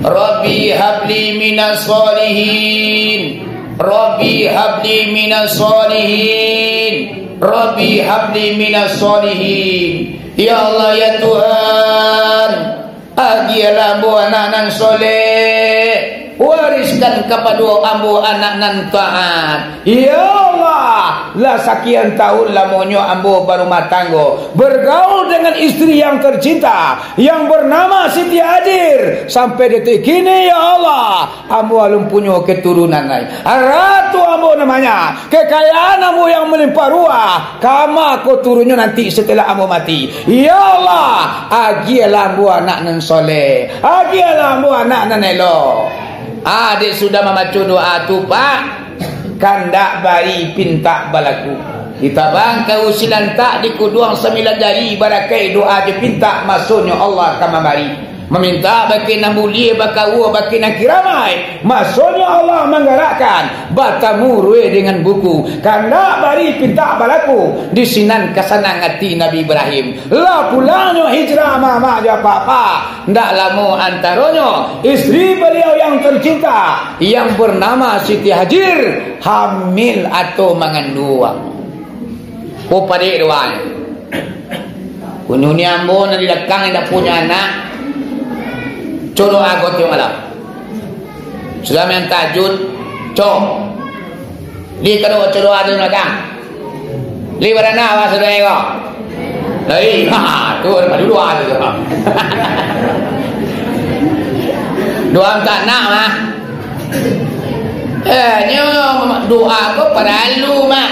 Rabbi habli minas sholihin. Rabbi habli minas sholihin. Rabbi habli minas sholihin. Ya Allah, ya Tuhan, agiahlah ambo anak nan soleh, wariskan kapado ambo anak nan taat. Ya Allah, lah sakian tahun lamonyo ambo barumah tanggo, bergaul dengan istri yang tercinta, yang bernama Siti Hajar, sampai detik kini, ya Allah, ambo alun punyo keturunan lai. Harta ambo namanya, kekayaan ambo yang melimpah ruah, kama ko turunnyo nanti setelah ambo mati. Ya Allah, agiahlah ambo anak nan soleh, agiahlah ambo anak nan elok. Ah, dek sudah mambaco doa tu, Pak, kandak bari pintak balaku. Ditabang kayu silantak, dikuduang sambilan jari, barakaik doa jo pintak, masonyo Allah ka mambari. Mamintak bake nan buliah, bakaua bake nan kiramaik. Masonyo Allah manggarakkan, batamu rueh dengan buku. Kandak bari pintak balaku, di sinan ka sanang ati Nabi Ibrahim. Lah pulangnyo hijrah mamak jo apak-apak. Ndak lamo antaronyo, istri baliau yang tercinta, yang bernama Siti Hajar, hamil atau manganduang. Oh, padek doanyo. Kunyuni ambo nan di lakang indak punyo anak. Co doa ko tiok malam. Sudah main tahajud, co. Li kado co doa di lakang. Li baranak awak sudah ego. Lai, ha, tu ada dulu ada tu. Doa mintak anak mah. Eh, nyo doa ko paralu mah.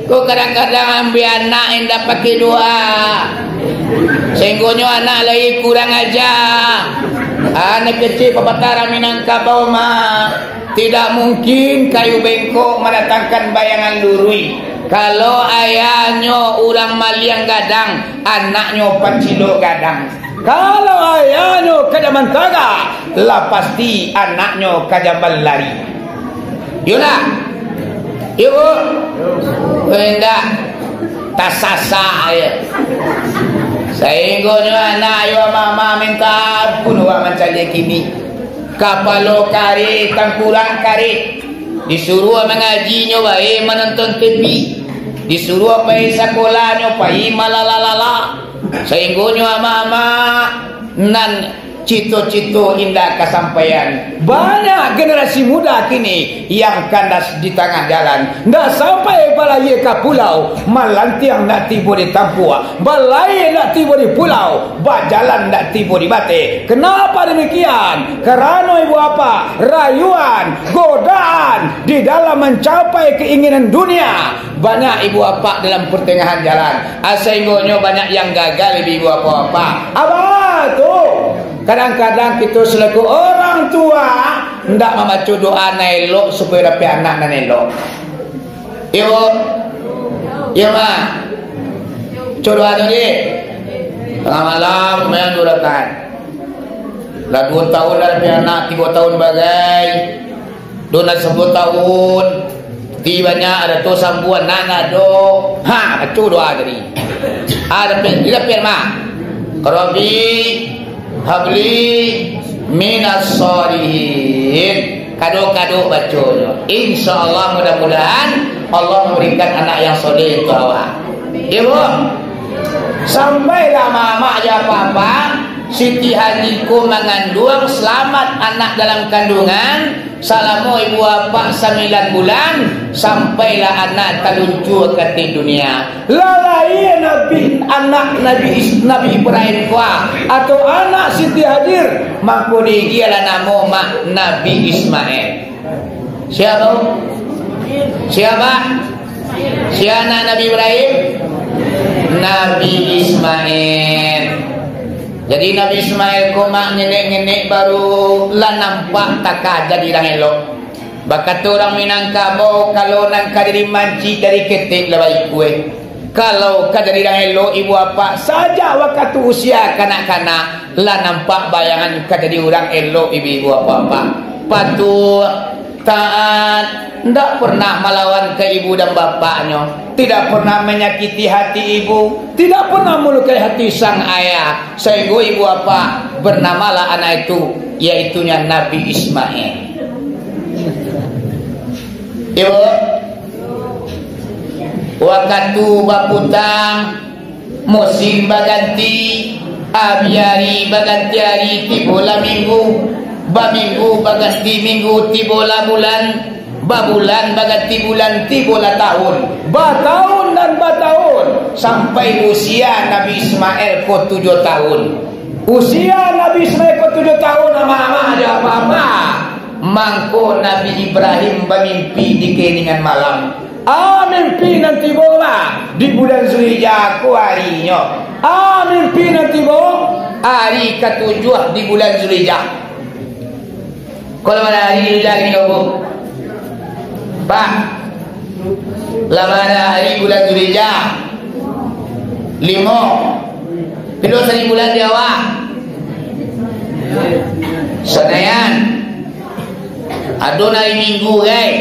Ko kadang-kadang ambiak anak indak pakai doa. Sehinggonyo anak lai kurang aja. Anak kecil papatah Minangkabau mah. Tidak mungkin kayu bengkok mandatangkan bayangan luruih. Kalau ayahnyo urang maliang gadang, anaknyo pacilok gadang. Kalau ayahnyo ka jaman tagak, lah pasti anaknyo ka jaman lari. Yolah. Iyo, Bu? Indak. Tasasak aja. Sainggonyo anak ayo mama minta ampun, wak mancaliak kini. Kapalo kareh, tangkurak kareh. Disuruah mangajinyo, bae manonton T V. Disuruah pai sakolahnyo, pai malala-lala. Sainggonyo ama-ama nan cito-cito indak kasampaian. Banyak generasi muda kini yang kandas di tangah jalan. Ndak sampai balayia ka pulau, malantiang ndak tibo di tampuak, balayia ndak tibo di pulau, bajalan ndak tibo di bateh. Kenapa demikian? Karano ibu apak, rayuan, godaan di dalam mancapai keinginan dunia. Banyak ibu apak dalam pertengahan jalan. Ah, sainggonyo banyak yang gagal di ibu apak-apak. Abah tu, kadang-kadang kito selaku orang tua ndak mambaco doa nan elok supayo dapek anak nan elok. Iyo, Bu? Iyo, Ma? Baco doa tu, Dik. Tangah malam, sumbayang duo rakaat. Lah duo tahun lah dapek anak, tigo tahun bagai. Duo nan sapuluah tahun. Ti banyak, ado tu sambuang, nan ado. Ha, baco doa tadi. Ah, dapek, dia dapek, Ma. Rabbi habli minas shalihin. Kado-kado baconyo. Insya Allah, mudah-mudahan Allah memberikan anak yang soleh untuk awak. Iyo, Bu? Sampailah mamak jo apak-apak, Siti Haji ko manganduang, salamat anak dalam kandungan, salamo ibu apak sambilan bulan, sampailah anak taluncua ka ateh dunia. Lah lahia Nabi, anak Nabi Is-, Nabi Ibrahim ko, atau anak Siti Hajar, mako diagiahlah namo mak Nabi Ismail. Sia tu? Sia, Pak? Sia anak Nabi Ibrahim? Nabi Ismail. Jadi, Nabi Ismail ko mak ngenek-ngenek baru lah nampak takah jadi urang elok. Bakato urang Minangkabau, kalau nan ka jadi mancik dari ketek lah baikua. Kalau ka jadi urang elok, ibu apak, sajak wakatu usia kanak-kanak, lah nampak bayangan ka jadi urang elok, ibu-ibu, apak-apak. Patuah, taat, ndak pernah malawan ka ibu dan bapaknyo, tidak pernah menyakiti hati ibu, tidak pernah melukai hati sang ayah, sahinggo ibu apak bernamalah anak itu, yaitunyo Nabi Ismail. Ibu, wakatu baputa, musim baganti, ari-ari baganti ari, tibolah minggu, baminggu baganti minggu, tibolah bulan, babulan baganti bulan, tibolah tahun, batahun dan batahun, sampai usia Nabi Ismail ko tujuah tahun. Usia Nabi Ismail ko tujuah tahun, amak-amak jo apak-apak. Mangko Nabi Ibrahim bamimpi di kaheningan malam. Ah, mimpi nan tibolah di bulan Zulhijjah ko arinyo. Ah, mimpi nan tibo ari katujuah di bulan Zulhijjah. Kalau mana ari Zulhijjah ini, Bu? Pak, lah bara ari bulan Zulhijjah? Limo. Piro sari bulan di awak? Sanayan. Ado nan ari Minggu, gai.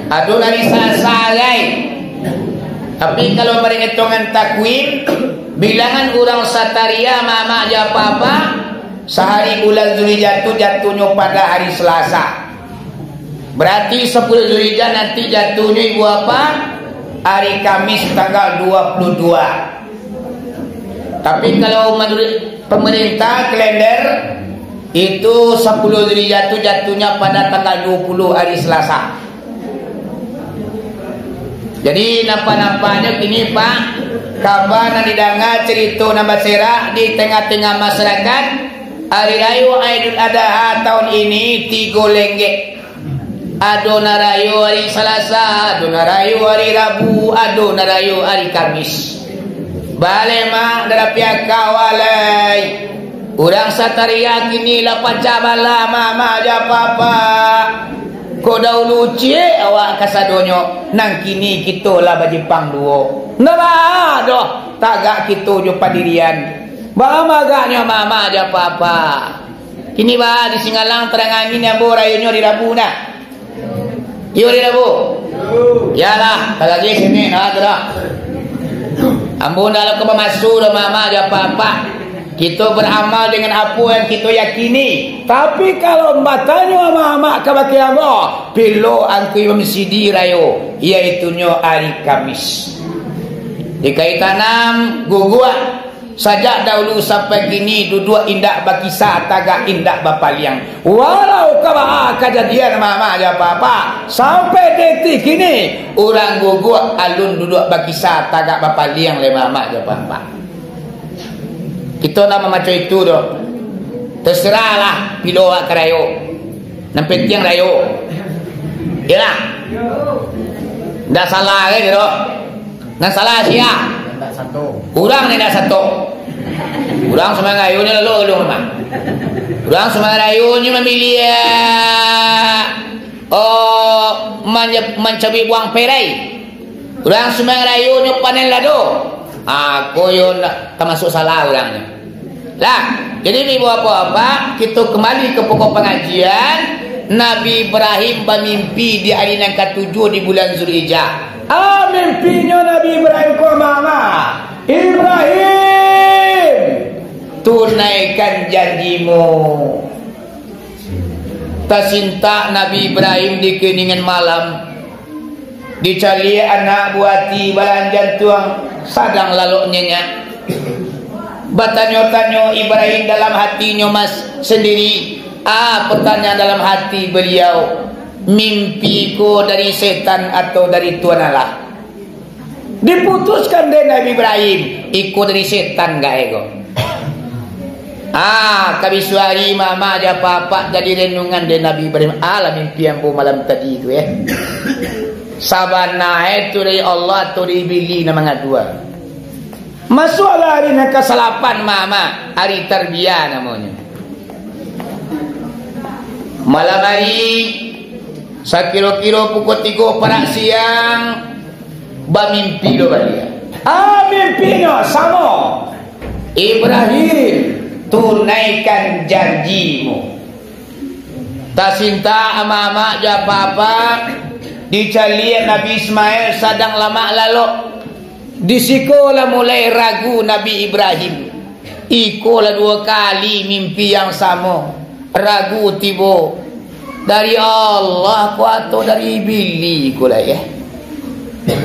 Ado nan ari Salasa, gai. Tapi, kalau baritungan takwim, bilangan urang Sataria, mamak jo apak-apak, sahari bulan Zulhijjah tu jatuhnyo pada hari Salasa. Barati sapuluah Zulhijjah nanti jatuhnyo, ibu apak, hari Kamis tanggal dua puluh dua. Tapi, kalau manuruik pamarintah kalender, itu sapuluah Zulhijjah tu jatuhnyo pada tanggal dua puluh, hari Salasa. Jadi, nampak-nampaknyo kini, Pak, kaba nan didanga, carito nan baserak di tangah-tangah masyarakat, Hari Rayo Aidul Adha tahun ini tigo lenggek. Ado nan rayo ari Salasa, ado nan rayo ari Rabu, ado nan rayo ari Kamis. Baleh, Mak, ndak ado piaka, walai. Urang Sataria kini lah pacah balah, mamak jo apak-apak. Kok daulu ciek awak kasadonyo, nan kini kito lah bajipang duo. Ndak baa doh, tagak kito jo pandirian. Baa agaknyo, mamak jo apak-apak. Kini baa di Singalang tarang angin, ambo rayonyo ari Rabu nah. Iyo, di Bu? Iyolah, tagagih sini, nah, tu dah. Ambo ndak ado ka bamaso doh, mamak jo apak-apak. Kito baramal dengan apo yang kito yakini. Tapi, kalau batanyo mamak kabake ambo, pilo Angku Imam Sidi rayo, yaitunyo ari Kamis. Dikaitan nan guguak, sajak dahulu sampai kini, duduak indak bakisa, tagak indak bapaliang. Walau ka baa kajadian, mamak jo apak-apak, sampai detik kini, urang guguak alun duduak bakisa, tagak bapaliang lai, mamak jo apak-apak. Kito ndak mamaco itu doh. Terserahlah, pilo awak ka rayo. Nan penting rayo. Iyolah. Ndak salah kan, doh? Nan salah sia? Urang nan indak sato. Urang sumbayang rayonyo lalu alun mah. Urang sumbayang rayonyo mamiliah, oh, manya-, mancabuik buang perai. Urang sumbayang rayonyo panen lado. Ah, ko yo ndak tamasuak salah urangnyo. Lah, jadi, ibu bapak-bapak, kito kembali ka pokok pangajian. Nabi Ibrahim bamimpi di ari nan katujuah di bulan Zulhijjah. Ah, mimpinyo Nabi Ibrahim ko, mamak. Ibrahim, tunaikan janjimu. Tasintak Nabi Ibrahim di keningan malam. Dicaliak anak buah ati balahan jantuang, sadang lalok nyenyak. Batanyo-tanyo Ibrahim dalam hatinyo mas-, sendiri. Ah, pertanyaan dalam hati beliau, mimpi ko dari setan atau dari Tuhan Allah? Diputuskan dek Nabi Ibrahim, iko dari setan gae ko. Ah, ka bisuak ari mamak jo apak-apak jadi renungan dek Nabi Ibrahim. Alah mimpi ambo malam tadi tu, eh. Sabana e tu dari Allah atau dari Iblis nan mangadua. Masuaklah ari nan kasalapan, mamak, ari Tarbiah namonyo. Malam ari, sakiro-kiro pukul tigo parak siang, bamimpi lo baliak. Ah, mimpinyo samo. Ibrahim, tunaikan janjimu. Tasintak mamak jo apak-apak, dicaliak Nabi Ismail sadang lamak lalok. Di siko lah mulai ragu Nabi Ibrahim. Iko lah duo kali mimpi yang samo. Ragu tibo, dari Allah ko atau dari Iblis ko lah, eh.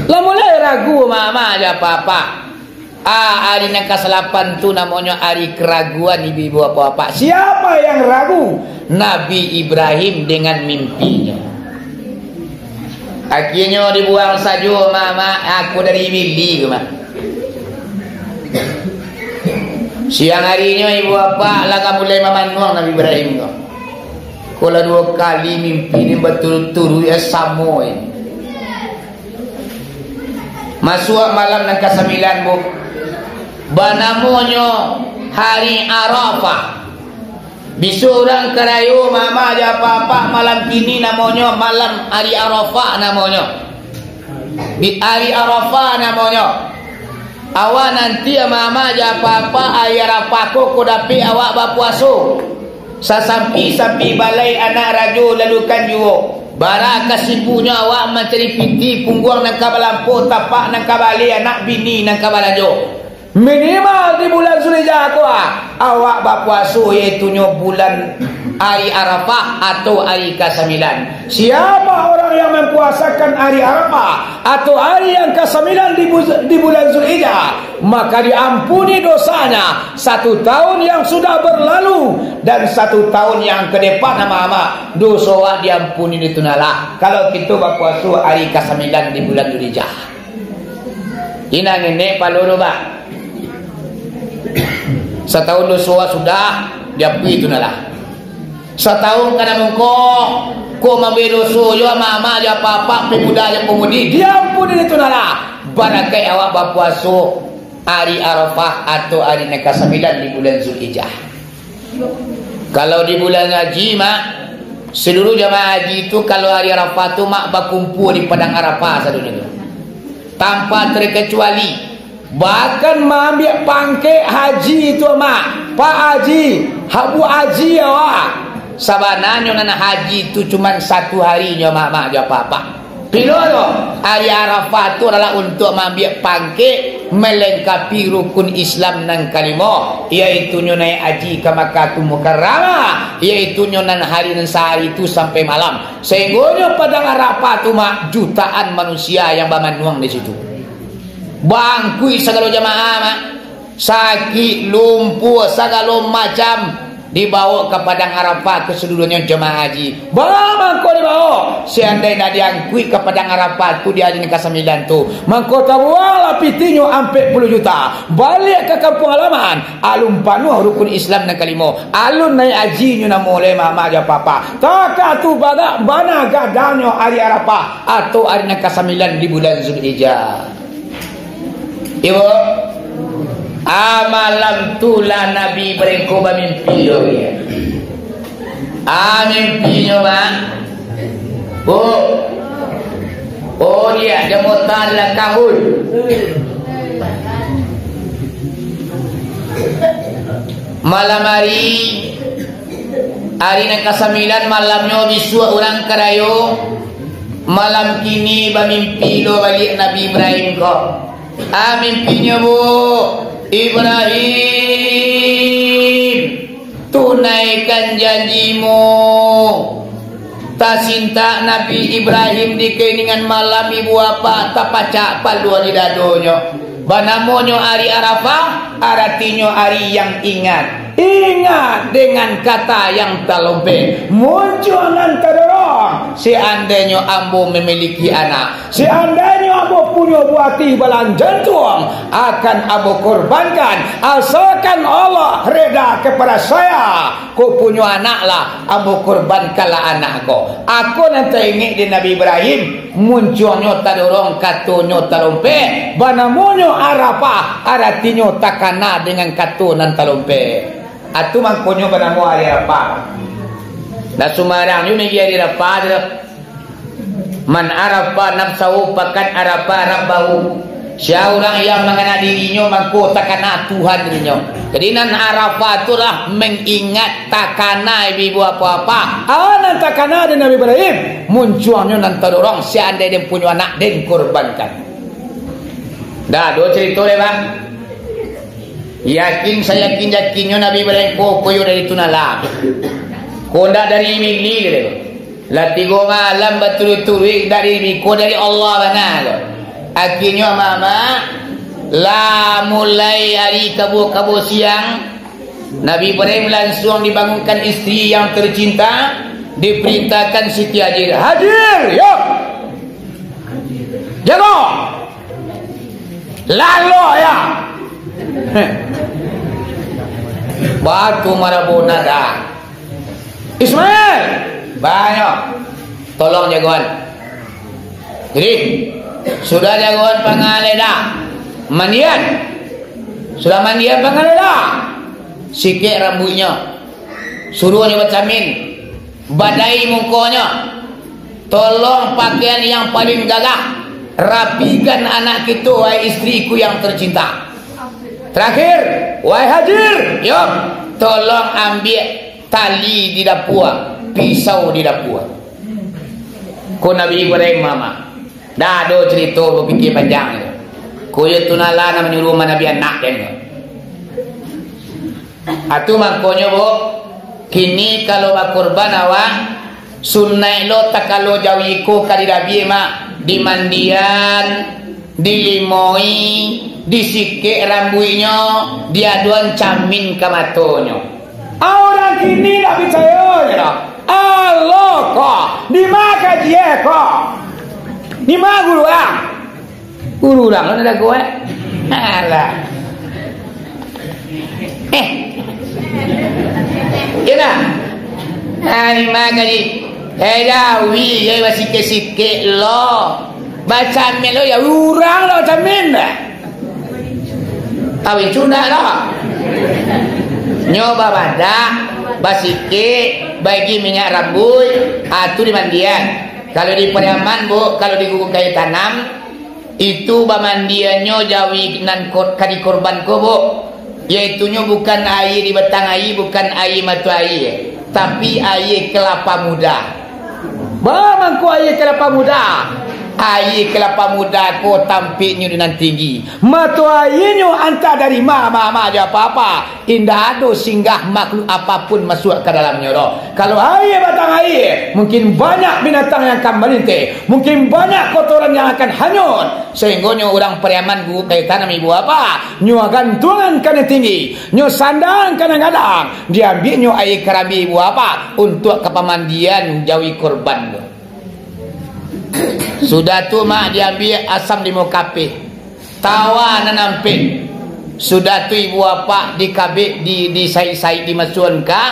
Lah mulai ragu mamak jo apak-apak. Ah, ari nan kasalapan tu namonyo ari keraguan, ibu-ibu, bapak-bapak. Siapa yang ragu? Nabi Ibrahim dengan mimpinyo. Akhirnyo dibuang sajo, mamak, aku dari Iblis ko mah. Siang arinyo ibu bapak lah ka mulai mamanuang Nabi Ibrahim ko. Ko lah duo kali mimpi ni baturut-turut, ya, samo ini. Masuak malam nan kasambilan, Bu. Banamonyo Hari Arafah. Bisuak urang ka rayo, mamak jo apak-apak, malam kini namonyo malam Hari Arafah namonyo. Di Hari Arafah namonyo. Awak nanti, mamak jo apak-apak, Hari Arafah ko, ko dapek awak bapuaso. Sasampi-sampi balai anak rajo lalukan juo. Bara kasibuknyo awak mancari piti, pungguang nan ka balampo, tapak nan ka bali, anak bini nan ka balanjo. Minimal di bulan Zulhijjah ko, ah, awak bapuaso, yaitunyo bulan ari Arafah atau ari kasambilan. Siapa orang yang mempuasakan ari Arafah atau ari yang kasambilan di bu-, di bulan Zulhijjah, maka diampuni dosanya satu tahun yang sudah berlalu dan satu tahun yang ke depan, mamak, doso awak diampuni di tu nah lah. Kalau kito bapuaso ari kasambilan di bulan Zulhijjah. Inang ini palo tu, Pak. Satahun doso sudah diampuni tu nah lah. Satahun ka nan mungko, ko mambuek doso jo mamak jo apak-apak, pemuda jo pemudi, diampuni tu nah lah. Barakaik awak bapuaso ari Arafah atau ari nan kasambilan di bulan Zulhijjah. Kalau di bulan haji, Mak, seluruh jamaah haji tu, kalau hari Arafah tu, Mak, bakumpua di padang Arafah sadonyo tu. Tanpa terkecuali, bahkan maambiak pangkek haji tu, Mak. Pak Haji, Habu Haji awak. Sabananyo nan haji tu cuman satu hari nyo, mamak jo apak-apak. Pilo tu? Hari Arafah tu adalah untuak maambiak pangkek, melengkapi rukun Islam nan kalimo, yaitunyo naik haji ka Makkah Mukarramah, yaitunyo nan hari nan sahari tu sampai malam. Sahinggonyo padang Arafah tu, mak, jutaan manusia yang bamanuang di situ. Bangkuik sagalo jamaah, mak. Sakik, lumpuah, sagalo macam, dibaok ka padang Arafah kasaluruahnyo jamaah haji. Baa mangko dibaok? Seandai nak diangkuik ka padang Arafah tu di ari nan kasambilan tu, mangko tabuanglah pitinyo ampek puluah juta. Baliak ka kampuang halaman, alun panuah rukun Islam nan kalimo, alun naik hajinyo namo lai, mamak jo apak-apak. Takah tu bagak bana gadangnyo ari Arafah, atau ari nan kasambilan di bulan Zulhijjah. Iyo, Bu. Ah, malam tu lah Nabi Ibrahim ko bamimpi, yo. Ah, mimpinyo, Mak. Bu. Oh, dia, dia motal lah kahul. Malam hari, hari nan kasambilan malamnyo, bisuak urang ka rayo. Malam kini bamimpi lo baliak Nabi Ibrahim ko. Ah, mimpinyo, Bu. Ibrahim, tunaikan janjimu. Tasintak Nabi Ibrahim di kainingan malam, ibu apak tapacak paluah di dadonyo. Banamonyo ari Arafah, aratinyo ari yang ingat. Ingat dengan kata yang talompeh, muncuang nan tadorong, seandainyo ambo mamiliki anak, seandainyo ambo punyo buah ati balang jantuang, akan ambo korbankan, asalkan Allah reda kepada saya, ko punyo anak lah, ambo korbankanlah anak ko. Ako nan taingek di Nabi Ibrahim, muncuangnyo tadorong, katonyo talompeh, banamonyo Arafah, aratinyo takana dengan kato nan talompeh. Atu mangkonyo banamo ari Arafah. Nah, sumarang nyo migi ari Arafah tu. Man arafa nafsahu faqad arafa rabbahu. Sia urang yang mangana dirinyo, mangko takana Tuhan dirinyo. Jadi, nan Arafah tu lah mengingat, takana ibu-ibu apak-apak. Ah, nan takana di Nabi Ibrahim, muncuangnyo nan tadorong, seandai den punyo anak, den korbankan. Dah, do cerito deh, Bang. Yakin sayakin-yakinnyo Nabi Ibrahim ko koyo dari tunala. Ko ndak dari mimpi, gitu. Lah tigo malam baturuik-turuik dari miko dari Allah bana ko. Akhirnyo, amak-amak, lah mulai ari kabuah-kabuah siang, Nabi Ibrahim lansuang dibangunkan isteri yang tercinta, diperintahkan Siti Hajar, "Hajar, yo! Jago! Lalo, ya!" Batu marabona dah. Ismail, banyak. Tolong jagoan. Jadi, sudah jagoan pangalela, mandian. Sudah mandian pangalela, sikek rambuiknyo. Suruahnyo bacamin, badai mukonyo. Tolong pakaian yang paling gagah, rapikan anak kito, wahai istriku yang tercinta. Terakhir, wahai Hajar, yo, tolong ambiak tali di dapua, pisau di dapua. Ko Nabi Ibrahim, mama. Dah ado cerito bapikia panjang tu. Ko yo tunala nan manyuruah manabi anak den tu. Atu mangkonyo, Bu, kini kalau bakurban awak, sunaik lo takalo jawi ko ka dirabiak, mak, dimandian, dilimoi, disikek rambuiknyo, diadoan camin ka matonyo. Urang kini ndak picayo je doh. Alo ko, di ma kaji e ko? Di ma guru ang? Guru urang lo nan jago, eh. Alah. Eh. Iyo dah. Ah, ni ma kaji. Eh, jawi, jawi basikek-sikek lo. Bacamin lo, yo urang lo camin dah. Kawin sudah lo. Nyo babadak, basikek, bagi minyak rambuik, ah, tu dimandian. Kalau di Pariaman, Bu, kalau di Guguk Kayu Tanam, itu bamandiannyo jawi nan ko-, ka dikorban ko, Bu, yaitunyo bukan aia di batang aia, bukan aia mato aia. Tapi aia kalapa muda. Ba mangko aia kalapa muda? Aia kalapa muda ko tampeknyo di nan tinggi. Mato aianyo antah dari ma-, ma-, ma-, jo apa-apa. Indak ado singgah makhluk apapun masuak ka dalamnyo doh. Kalau aia batang aia, mungkin banyak binatang yang akan malinteh, mungkin banyak kotoran yang akan hanyut, sahinggonyo urang Pariaman, guru kaitan ibu apa, nyo gantuangan ka nan tinggi, nyo sandang ka nan gadang, diambiaknyo aia karambia ibu apa, untuak ka pamandian jawi korban tu. Sudah tu, mak, diambiak asam limo kapeh, tawa nan ampek. Sudah tu, ibu apak dikabek, di, disaik-saik, dimasuakkan ka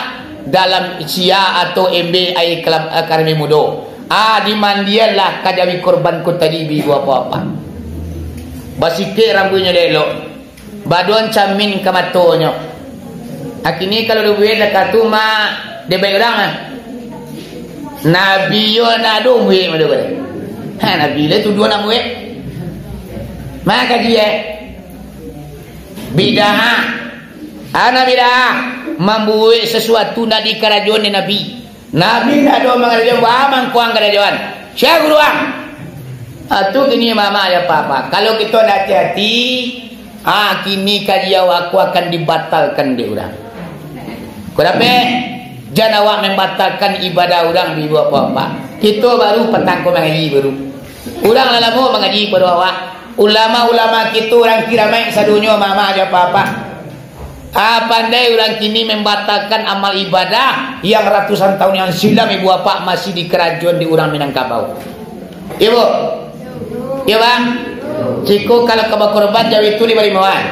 dalam sia atau ember aia kalam-, eh, karambia mudo. Ah, dimandianlah ka jawi korban ko tadi, ibu apak-apak. Basikek rambuiknyo elok. Baduang camin ka matonyo. Kini kalau dibuek lakah tu, mak, dibuek urang, ah. Nabi yo ndak ado buek model ko. Ha, Nabi lah tuduah nak buek. Maka dia bid'ah. Ana bid'ah, mambuek sasuatu ndak dikarajoan dek Nabi. Nabi ndak ado mangarajoan, baa mangko ang karajoan? Sia guru ang? Ah, tu kini mama aja apa-apa. Kalau kito ndak hati-hati, ah, kini kaji awak ko akan dibatalkan dek urang. Ko dapek, jan awak mambatalkan ibadah urang di luar apa-apa. Kito baru patang ko mangaji baru. Urang lah lamo mangaji pado awak. Ulama-ulama kito urang kiramaik sadonyo mama aja apa-apa. Ah, pandai urang kini mambatalkan amal ibadah yang ratusan tahun yang silam ibu apak masih dikarajoan di urang Minangkabau. Iyo, Bu? Iyo, Bang? Siko kalau ka bakorban jawi tu limo-limoan.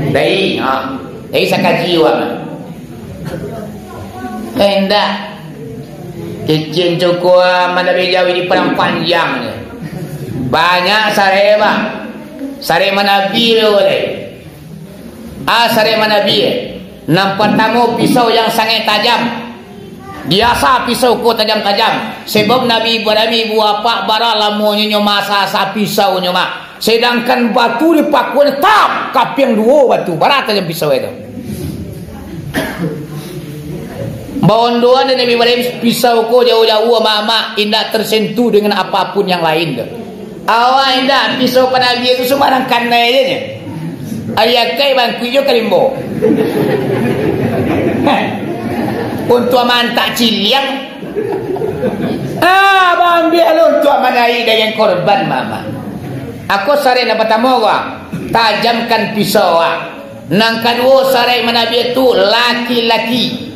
Dai, ha. Dai sakaji, Bang. Eh, indak. Kicin cukup, ah, manabi jawi di padang panjang ni. Banyak sarek, Bang. Sarek manabi tu boleh. Asari manabi, nan partamo pisau yang sangaik tajam. Diasa pisau ko tajam-tajam, sebab Nabi Ibrahim ibu apak bara lamonyo nyo maasa-asa pisaunyo, mak. Sedangkan batu dipakuan tap, kapiang duo batu, bara tajam pisau itu. Baondoan dek Nabi Ibrahim pisau ko jauah-jauah, mak, mak, indak tersentuh dengan apapun yang lain tu. Awak indak, pisau panabi tu sumbarang kanai je nyo. Ari akai bangkuik jo kalimbo. Untuak maantak ciliang. Ah, baambiak lo untuak manaik daging korban, mama. Ako sarek nan partamo ko, tajamkan pisau, ah. Nan kaduo, sarek manabi tu laki-laki.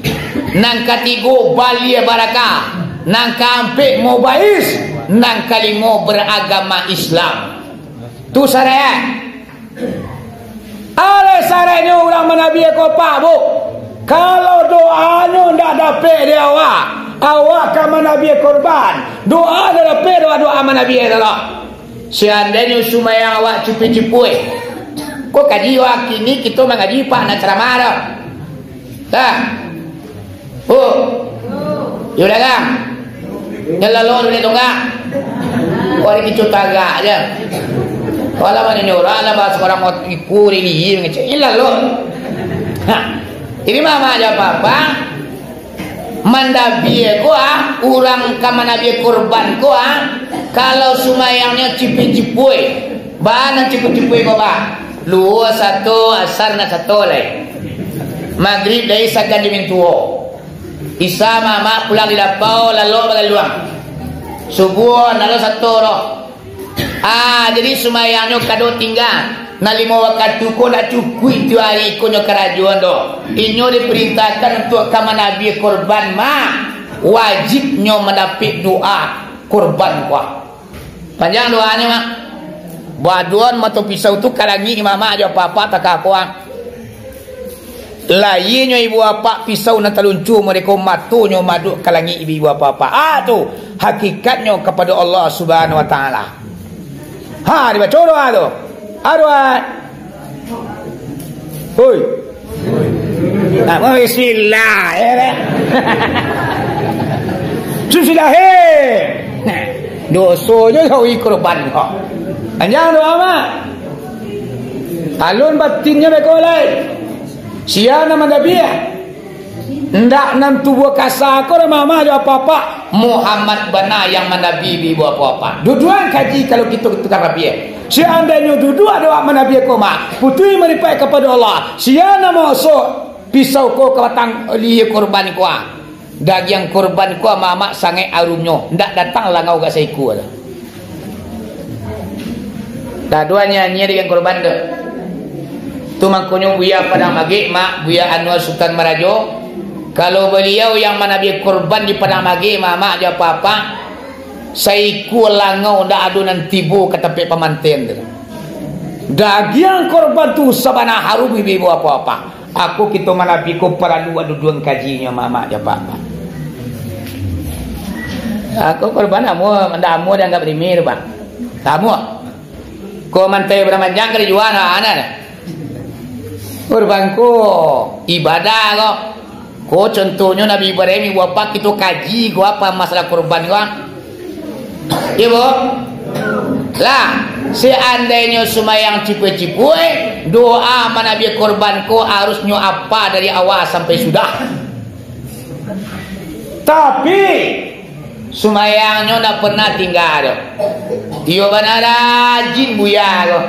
Nan katigo, balia baraka. Nan kaampek, mubais. Nan kalimo, baragama Islam. Tu sarek. Alai sareknyo urang manabi ko, Pak, Bu. Kalau doanyo ndak dapek di awak, awak ka manabi korban. Doa ndak dapek, doa-doa manabi tu lah. Seandainyo sumbayang awak cipuik-cipuik, ko kaji awak kini kito mangaji, Pak, nak caramah tu. Tah. Oh. Yo dagang. Nyo lalu dunia tunggak. Wah, ini kicu tagak aja. Walau mana nyo urang lah bahasa orang mau ikut ini ngecek. Ini lalu. Ha. Ini mama aja apa-apa. Mandabi ko, ah, urang ka mandabi korban ko, ah, kalau sumayangnyo cipuik-cipuik, ba nan cipuik-cipuik ko, ba? Luhua sato, asar nan sato lai. Magrib dai sagan di mintuo. Isa mamak pulang di lapau, lalok bagaluang. Subuah, ndak ado sato doh. Ah, jadi sumbayangnyo kado tingga. Nan limo wakatu ko ndak cukuik tiok ari ko nyo karajoan doh. Inyo diparintahkan untuak ka mandabi korban, ma. Wajibnyo mandapek doa korban ko. Panjang doanyo, ma. Baduan mato pisau tu ka langik, mamak jo apak-apak takah ko. Layianyo ibu apak pisau nan taluncu, mereka matonyo maduk ka langik ibu apak-apak. Ah, tu hakikatnyo kapado Allah Subhanahu Wa Taala. Ha, dibaco doa tu. Ah, doa. Hoi. Ah, bismillah, ya, kan? Bismillah, he. Doso je kau ikut korban kau. Panjang doa, mak. Alun batinnyo beko lai. Sia nan mandabiah. Ndak nan tubuah kasa ko, mamak jo apak-apak. Muhammad bana yang manabihi ibu apak-apak. Duduan kaji kalau kito tukang rabiah. Seandainyo duduak awak manabiah ko, mak, putui malipaik kapado Allah. Sia nan maosok pisau ko ka batang lihia korban ko, ah. Dagiang korban ko, mamak, sangaik arumnyo. Ndak datang langau ka saikua tu. Dah duo nyanyi dagiang korban tu. Tu mangkonyo Buya Padang Magek, mak, Buya Anwar Sutan Marajo. Kalau baliau yang manabiah korban di Padang Magek, mamak jo apak-apak, saikua langau ndak ado nan tibo ka tampek pamanten tu. Dagiang korban tu sabana harum ibu-ibu apak-apak. Ako kito manabiah ko paralu aduduan kajinyo, mamak jo apak-apak. Ako korban amuah, ndak amuah dianggap rimi tu, Bang. Ndak amuah. Ko mantai baramanjang ka dijual, nah, nah, nah. Korban ko ibadah ko. Ko contohnyo Nabi Ibrahim, ibu apak, kito kaji ko apa masalah korban ko, ah. Iyo, Bu? Lah, seandainyo sumayang cipuik-cipuik, doa manabiah korban ko harusnyo apa dari awal sampai sudah. Tapi, sumayangnyo ndak pernah tingga doh. Iyo bana rajin Buya ko.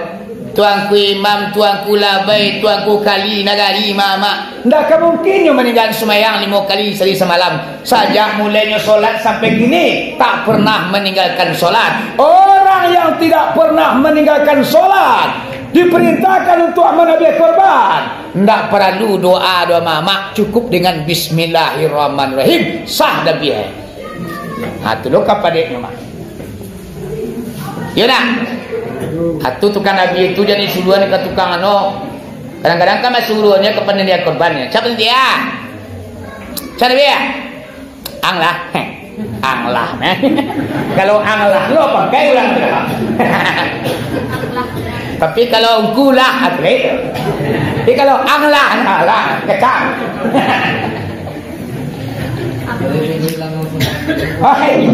Tuanku Imam, Tuanku Labai, Tuanku Kali Nagari, mamak. Ndak ka mungkin nyo maninggakan sumayang limo kali sahari samalam. Sajak mulainyo solat sampai kini, tak pernah maninggakan solat. Orang yang tidak pernah maninggakan solat, diperintahkan untuk manabiah korban. Ndak paralu doa doh, mamak, cukup dengan Bismillahirrahmanirrahim, sah dabiah. Ha, tu lo kapadeknyo, mak. Iyo ndak? Ha, tu tukang rabiah tu jadi suruhan ka tukang anu. Kadang-kadang kan masuruhannyo ka panitia korban. Sia panitia? Sia dabiah? Ang lah. Ang lah, nah. Kalau ang lah, lo pakai urang tu. Tapi kalau ungku lah, atlet. Tapi kalau ang lah, nah lah, kecang. Oh, iyo.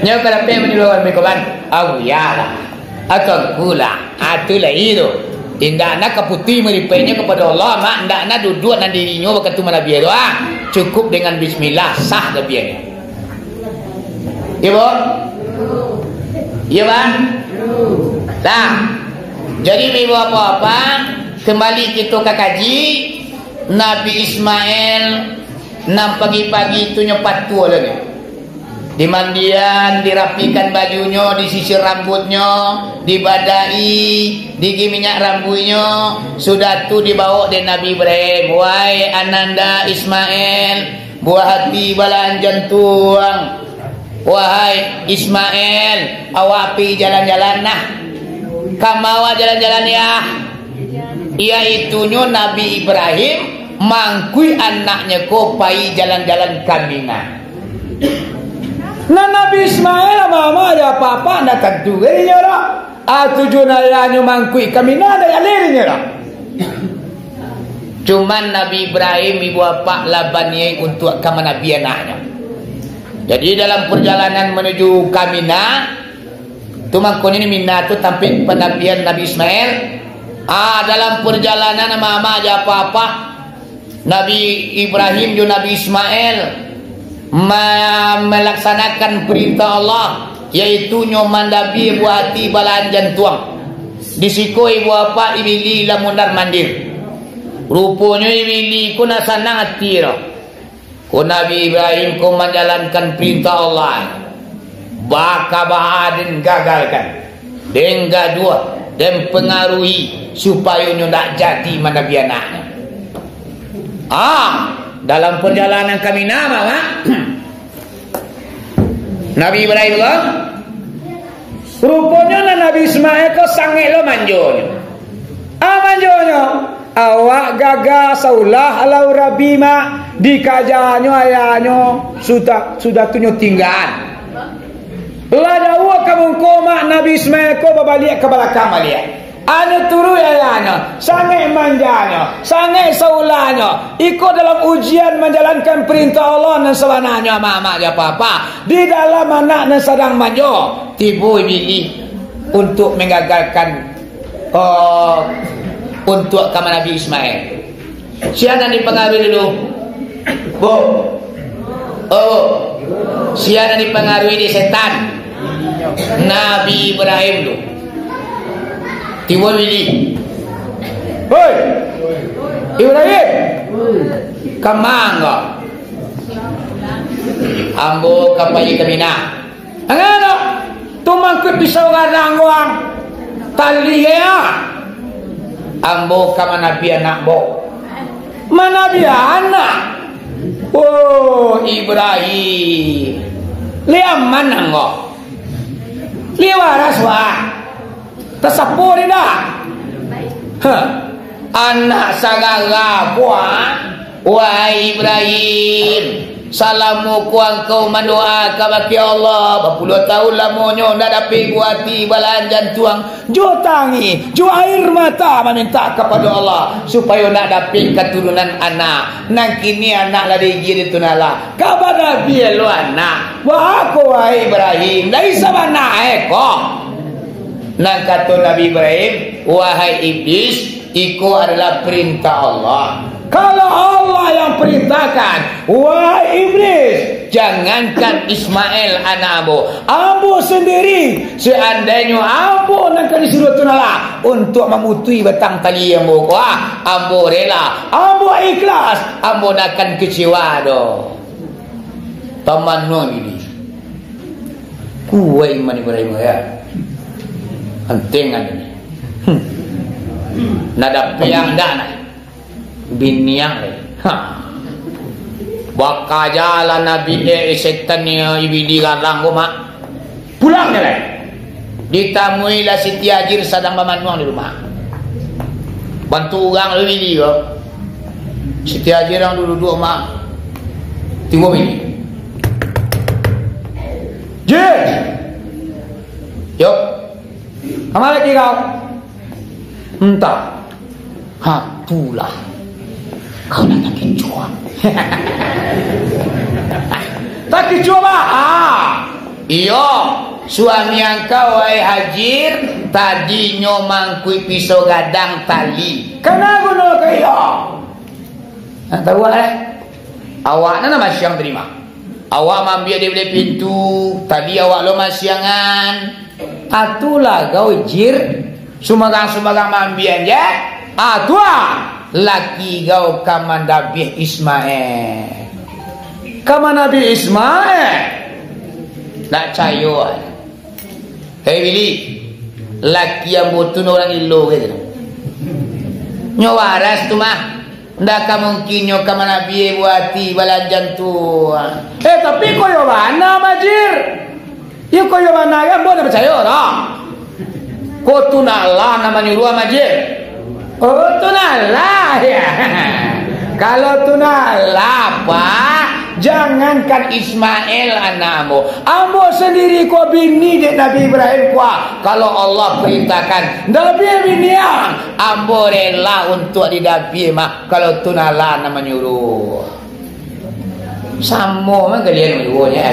Nyo kalau pe manyuruh ambil korban, au ya lah. Atau pula, atu lai tu. Indak nak kaputi malipaiknyo kapado Allah, mak, indak nak duduak nan dirinyo wakatu manabiah tu, ah. Cukup dengan bismillah, sah dabiahnyo. Iyo, Bu? Iyo, Bang? Nah, jadi, ibu apak-apak, kembali kito ka kaji, Nabi Ismail, nan pagi-pagi tu nyo patuah lah nyo. Dimandian, dirapikan bajunyo, disisir rambutnyo, dibadai, diigi minyak rambuiknyo, sudah tu dibaok dek Nabi Ibrahim, "Wahai ananda Ismail, buah hati balahan jantuang, wahai Ismail, awak pai jalan-jalan nah." Kama awak jalan-jalan, Yah? Yaitunyo Nabi Ibrahim mangkuik anaknyo ko pai jalan-jalan ka Mina. Nah, Nabi Ismail, mama jo papa, ndak tantu inyo doh. Ah, tujuan ayahnyo mangkuik ka Mina, ndak jaleh inyo doh. Cuman Nabi Ibrahim, ibu apak, lah baniaik untuak ka manabiah anaknyo. Jadi, dalam parjalanan manuju ka Mina, tu mangkonyo ni Mina tu tampek panabiahan Nabi Ismail. Ah, dalam parjalanan mama jo papa, Nabi Ibrahim jo Nabi Ismail ma-, malaksanakan parintah Allah, yaitunyo mandabiah buah ati balahan jantuang. Di siko ibu apak Ibili lah mundar-mandir. Ruponyo Ibili ko ndak sanang ati doh. Ko Nabi Ibrahim ko manjalankan parintah Allah, baa ka baa den gagalkan, den gaduah, den pangaruhi, supayo nyo ndak jadi manabiah anaknyo. Ah, dalam parjalanan ka Mina, mama, Nabi Ibrahim ko, ruponyo nan Nabi Ismail ko sangaik lo manjonyo. Ah, manjonyo, awak gagah saulah alau rabi, mak, dikajanyo ayahnyo, sudah, sudah tu nyo tinggaan. Lah jauah ka muko, mak, Nabi Ismail ko babaliak ka balakang baliak. Anu turuik ayahnyo, sangaik manjanyo, sangaik saulahnyo. Iko dalam ujian manjalankan parintah Allah nan sabananyo, amak-amak jo papa. Di dalam anak nan sadang manjo, tibo Iblis untuak manggagalkan, oh, untuak ka Nabi Ismail. Sia nan dipangaruhi dulu? Bu. Oh, Bu. Sia nan dipangaruhi dek setan? Nabi Ibrahim tu. Tibo bini. "Hoi, Ibrahim, ka ma ko?" "Ambo ka pai ka Mina." "Angano, tu mangkuik pisau gadang ko ang, tali ko, ah?" "Ambo ka manabiah anak ambo." "Manabiah anak? Oh, Ibrahim, lai aman ang ko? Lai waras, wah? Tasapo dek indak?" "Hah, anak sagala ko, ah? Wahai Ibrahim, salamo ko angkau mandoa kabake Allah, bapuluah taun lamonyo ndak dapek buati balahan jantuang, jo tangih, jo air mata mamintak kapado Allah, supayo ndak dapek katurunan anak. Nan kini anak lah diijinkan dek Tuhan Allah, ka manabiah lo anak. Baa ko, wahai Ibrahim, lai sabana e ko?" Nan kato Nabi Ibrahim, "Wahai Iblis, iko adolah parintah Allah. Kalau Allah yang parintahkan, wahai Iblis, jangankan Ismail anak ambo, ambo sandiri, seandainyo ambo nan ka disuruah Tuhan Allah untuak mamutuih batang tali ambo ko, ah, ambo rela, ambo ikhlas, ambo ndak akan kecewa doh." Tamanuang diri. Kuwaik iman Ibrahim, ya. Antengan. Hmm. Ndak dapek ang dak, nah. Biniang, ha. Bakajalah Nabi, eh, setan ni, Iblis garang ko, mak. Pulang je lai. Ditamuilah Siti Hajir sadang bamanuang di rumah. Bantu urang lalu bini ko. Siti Hajir nan duduak-duduak, mak. Tibo bini. "Jir! Yo. Kama laki kau?" "Antah." "Ha, tulah. Kau lah takicuah." "Takicuah, bah?" "Ah, iyo. Suami angkau, wahai Hajir, tadinyo mangkuik pisau gadang tali." "Kana guno ka iyo?" "Nak tahu, eh? Awak nan masiang tarimo. Awak maambiak dari pintu, tadi awak lo masiangan." "Atulah kau, Jir, sumarang-sumarang maambiak je. Atulah, laki kau ka manabiah Ismail." "Ka manabiah Ismail?" Ndak cayo. "Hei, Bili, laki ambo tu urang ilo," kato. "Nyo waras tu mah. Ndak ka mungkin nyo ka manabiah buati balanjan tu." "Eh, tapi koyo bana, Majir." "Iyo, koyo bana, ambo ndak picayo doh. Ko Tuhan Allah nan manyuruah, Majir." "Oh, Tuhan Allah, ya. Kalau Tuhan Allah, Pak, jangankan Ismail anak ambo, ambo sandiri ko bini dek Nabi Ibrahim ko, kalau Allah parintahkan, dabiah bini ang, ambo rela untuak didabiah mah, kalau Tuhan Allah nan manyuruah." Samo mah kalian duo nyo.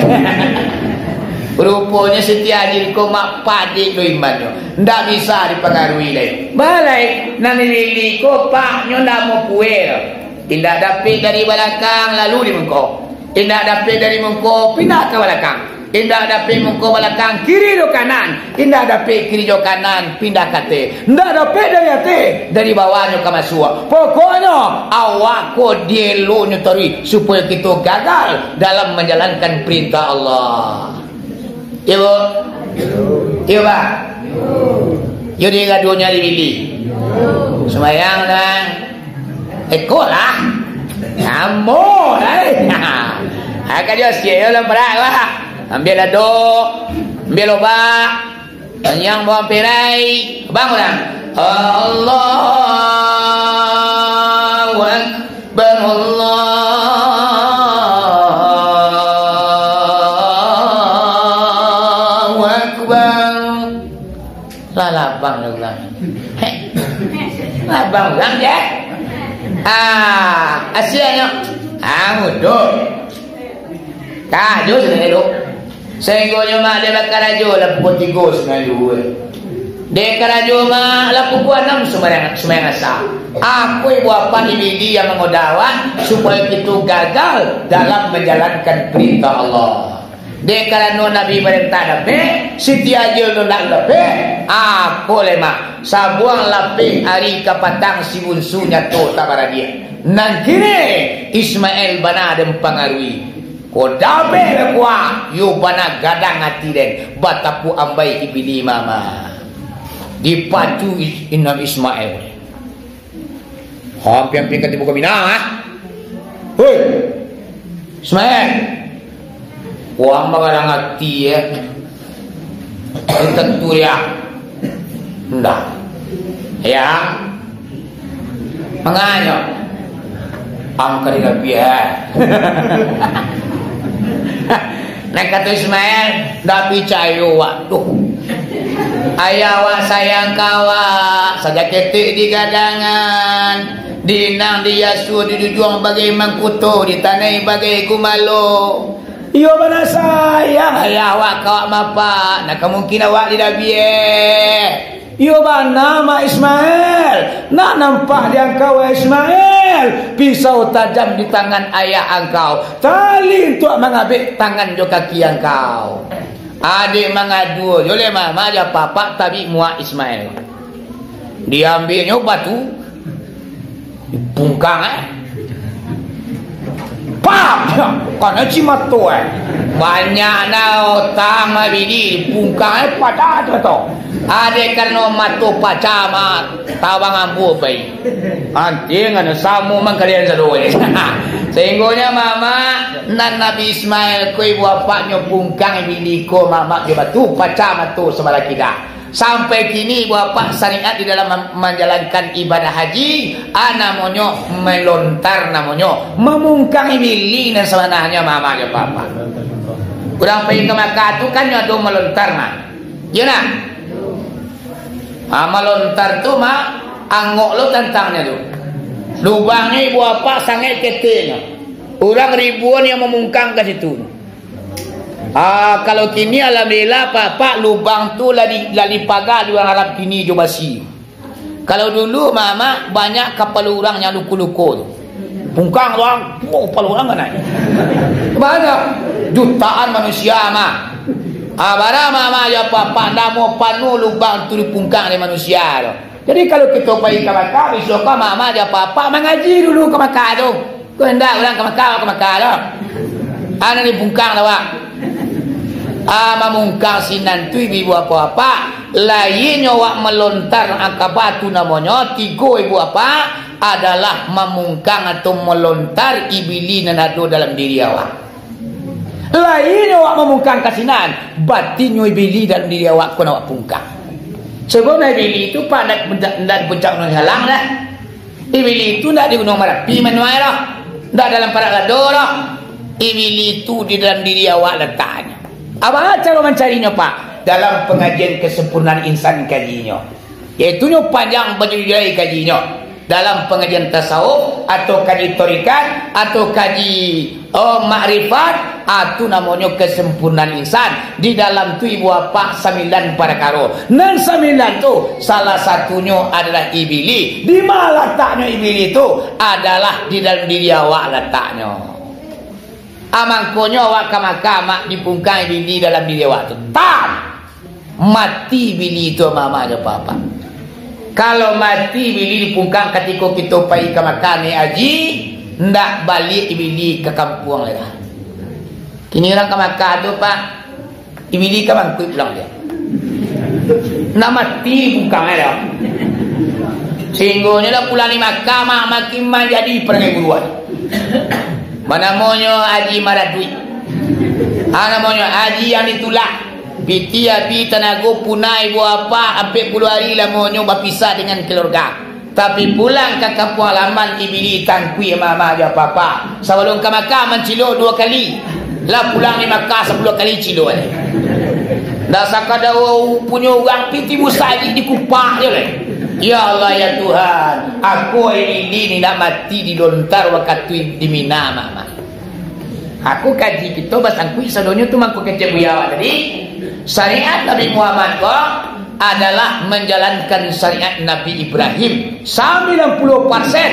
Ruponyo Siti Hajir ko mak padek lo imannyo. Ndak bisa dipangaruhi lai. Balai, nan dililik ko paknyo ndak mau puel. Indak dapek dari balakang, lalu di muko. Indak dapek dari muko, pindah ka balakang. Indak dapek muko balakang, kiri jo kanan. Indak dapek kiri jo kanan, pindah ka ateh. Indak dapek dari ateh, dari bawah nyo ka masuak. Pokoknyo, awak ko dieloknyo taruih, supayo kito gagal dalam manjalankan parintah Allah. Iyo, Bu? Iyo, Pak? Yo, di gaduah nyo di Bili. Sumbayang, Bang. Eko lah. Samo lah, eh. Ha, ka dio siap yo lah parak lah. Ambiak lado, ambiak lobak, panjang bawang perai, bang urang. Allahu Akbar, Allahu Akbar. Lah labang lah urang. Heh. Labang urang je. Ah, asianyo. Ah, mudo. Karajo sudah elok. Sahinggonyo mak dia bakarajo lah pukul tigo sangah duo. Dek karajo ma-, lah pukua anam sumbayang, sumbayang asa. Apo ibu apak Iblis yang mangoda awak supayo kito gagal dalam manjalankan parentah Allah? Dek karano Nabi parentah dapek, Siti Hajar tu ndak dapek, apo lai mah, sabuang lapeh ari ka patang si bunsu nyato tabaradiak. Nan kini Ismail bana den pangaruhi. Ko dapek bakuak, yo bana gadang ati den, batapuak ambai Iblis mama. Dipacu Is-, Inam Ismail. Hampia-hampia ka tibo ka Minang, ah. Hoi. Ismail. Wah, bagadang ati, ya. Tentu, ya. Ndak. Ya. Manganyo. Angkari labiah. Nah, kato Ismail, ndak picayo wak tu. Ayah wak sayang ka wak, sajak ketek digadangan, diinang diasuah, dijujuang bagai mangkuto, ditanai bagai gumalo. Iyo bana sayang ayah wak ka wak mapak, nah kamungkinan wak dilabiah. Iyo bana, Mak Ismail. Nak nampak di angkau, wahai Ismail, pisau tajam di tangan ayah angkau, tali untuak mangabek tangan jo kaki angkau. Adek mangadu jo leh mamak jo papak tabik muak Ismail. Diambiaknyo batu, dipungkang, eh. Pam! Kanai cimato, eh. Banyak nah utang mah bini, dipungkang, eh, padah tu tu. Adek karano mato pacah mah, tabang ambo pai. Antiang anu samo mangkalian sadonyo. Sahinggonyo mamak, nan Nabi Ismail ko ibu bapaknyo pungkang bini ko mamak jo batu, pacah mato sabalah kida. Sampai kini, ibu bapak, syariat di dalam mem-, manjalankan ibadah haji, a, namonyo melontar, namonyo mamungkang Iblis nan sabananyo, mamak jo papak. Urang pai ka Makkah tu kan nyo ado melontar, nah. Iyo nah. Ha, melontar tu mah angok lo tantangnyo tu. Lubangnyo, ibu bapak, sangaik keteknyo. Urang ribuan yang mamungkang ka situ. Ah, kalau kini, alhamdulillah, Pak, Pak, lubang tu lah di, lah dipaga di urang Arab kini jo basi. Kalau dulu, Mamak, banyak kapalo urang yang luko-luko tu. Pungkang urang, oh, kapalo urang kanai. Banyak. Jutaan manusia, mah. Ah, bara, Mamak, yo, Pak, Pak, ndak mau panuah lubang tu dipungkang dek manusia tu. Jadi, kalau kito pai ka Makkah, bisuak ko Mamak jo Apak-apak mangaji dulu ka Makkah tu. Ko indak urang ka Makkah, ka Makkah tu. Anak ni pungkang lah, Pak. Ah, mamungkang sinan tu, ibu-ibu, apak-apak. Lainnyo awak malontar Aqabah tu namonyo, tigo ibu apak, adalah mamungkang atau malontar Iblis nan ado dalam diri awak. Lainnyo awak mamungkang ka sinan, batinnyo Iblis dalam diri awak ko nan awak pungkang. Sabananyo Iblis tu, Pak, ndak, ndak, ndak di Puncak Gunung Salang doh. Iblis tu ndak di Gunung Marapi manuai doh. Ndak dalam parak lado doh. Iblis tu di dalam diri awak lataknyo. Apo caro mancarinyo, Pak? Dalam pangajian Kesempurnaan Insan kajinyo. Yaitunyo panjang bajulai-julai kajinyo. Dalam pangajian tasawuf, atau kaji tarikat, atau kaji, oh, makrifat, ah, tu namonyo kesempurnaan insan. Di dalam tu, ibu apak, sambilan parakaro. Nan sambilan tu, salah satunyo adalah Iblis. Di ma lataknyo Iblis tu? Adalah di dalam diri awak lataknyo. Ah, mangkonyo awak ka Makkah, mak, dipungkang Iblis dalam diri awak tu. Tam! Mati Iblis tu, amak-amak jo apak-apak. Kalau mati Iblis dipungkang katiko kito pai ka Makkah naiak haji, ndak baliak Iblis ka kampuang lai doh. Kini urang ka Makkah tu, Pak, Iblis ka mangkuik pulang dia. Ndak mati dipungkang lai doh. Sahinggonyo lah pulang di Makkah, mak, makin manjadi parangai buruak. Manamonyo Haji Maraduik. Ah, namonyo Haji yang ditulak. Pitih abih tanago, punah ibu apak, ampek puluah ari lamonyo bapisah dengan keluarga. Tapi pulang ka kampuang halaman, Iblis tangkuik mama jo papa. Sabalun ka Makkah mancilok duo kali. Lah pulang di Makkah sapuluah kali cilok lai. Ndak sakadar punyo urang, pitih busa Haji dikupak jo lai. Ya Allah, ya Tuhan, aku Iblis ni ndak mati dilontar wakatu di Mina, mama. Aku kaji kito basangkuik sadonyo tu mangko kecek buya awak tadi. Syariat Nabi Muhammad ko, adalah manjalankan syariat Nabi Ibrahim. Sambilan puluah persen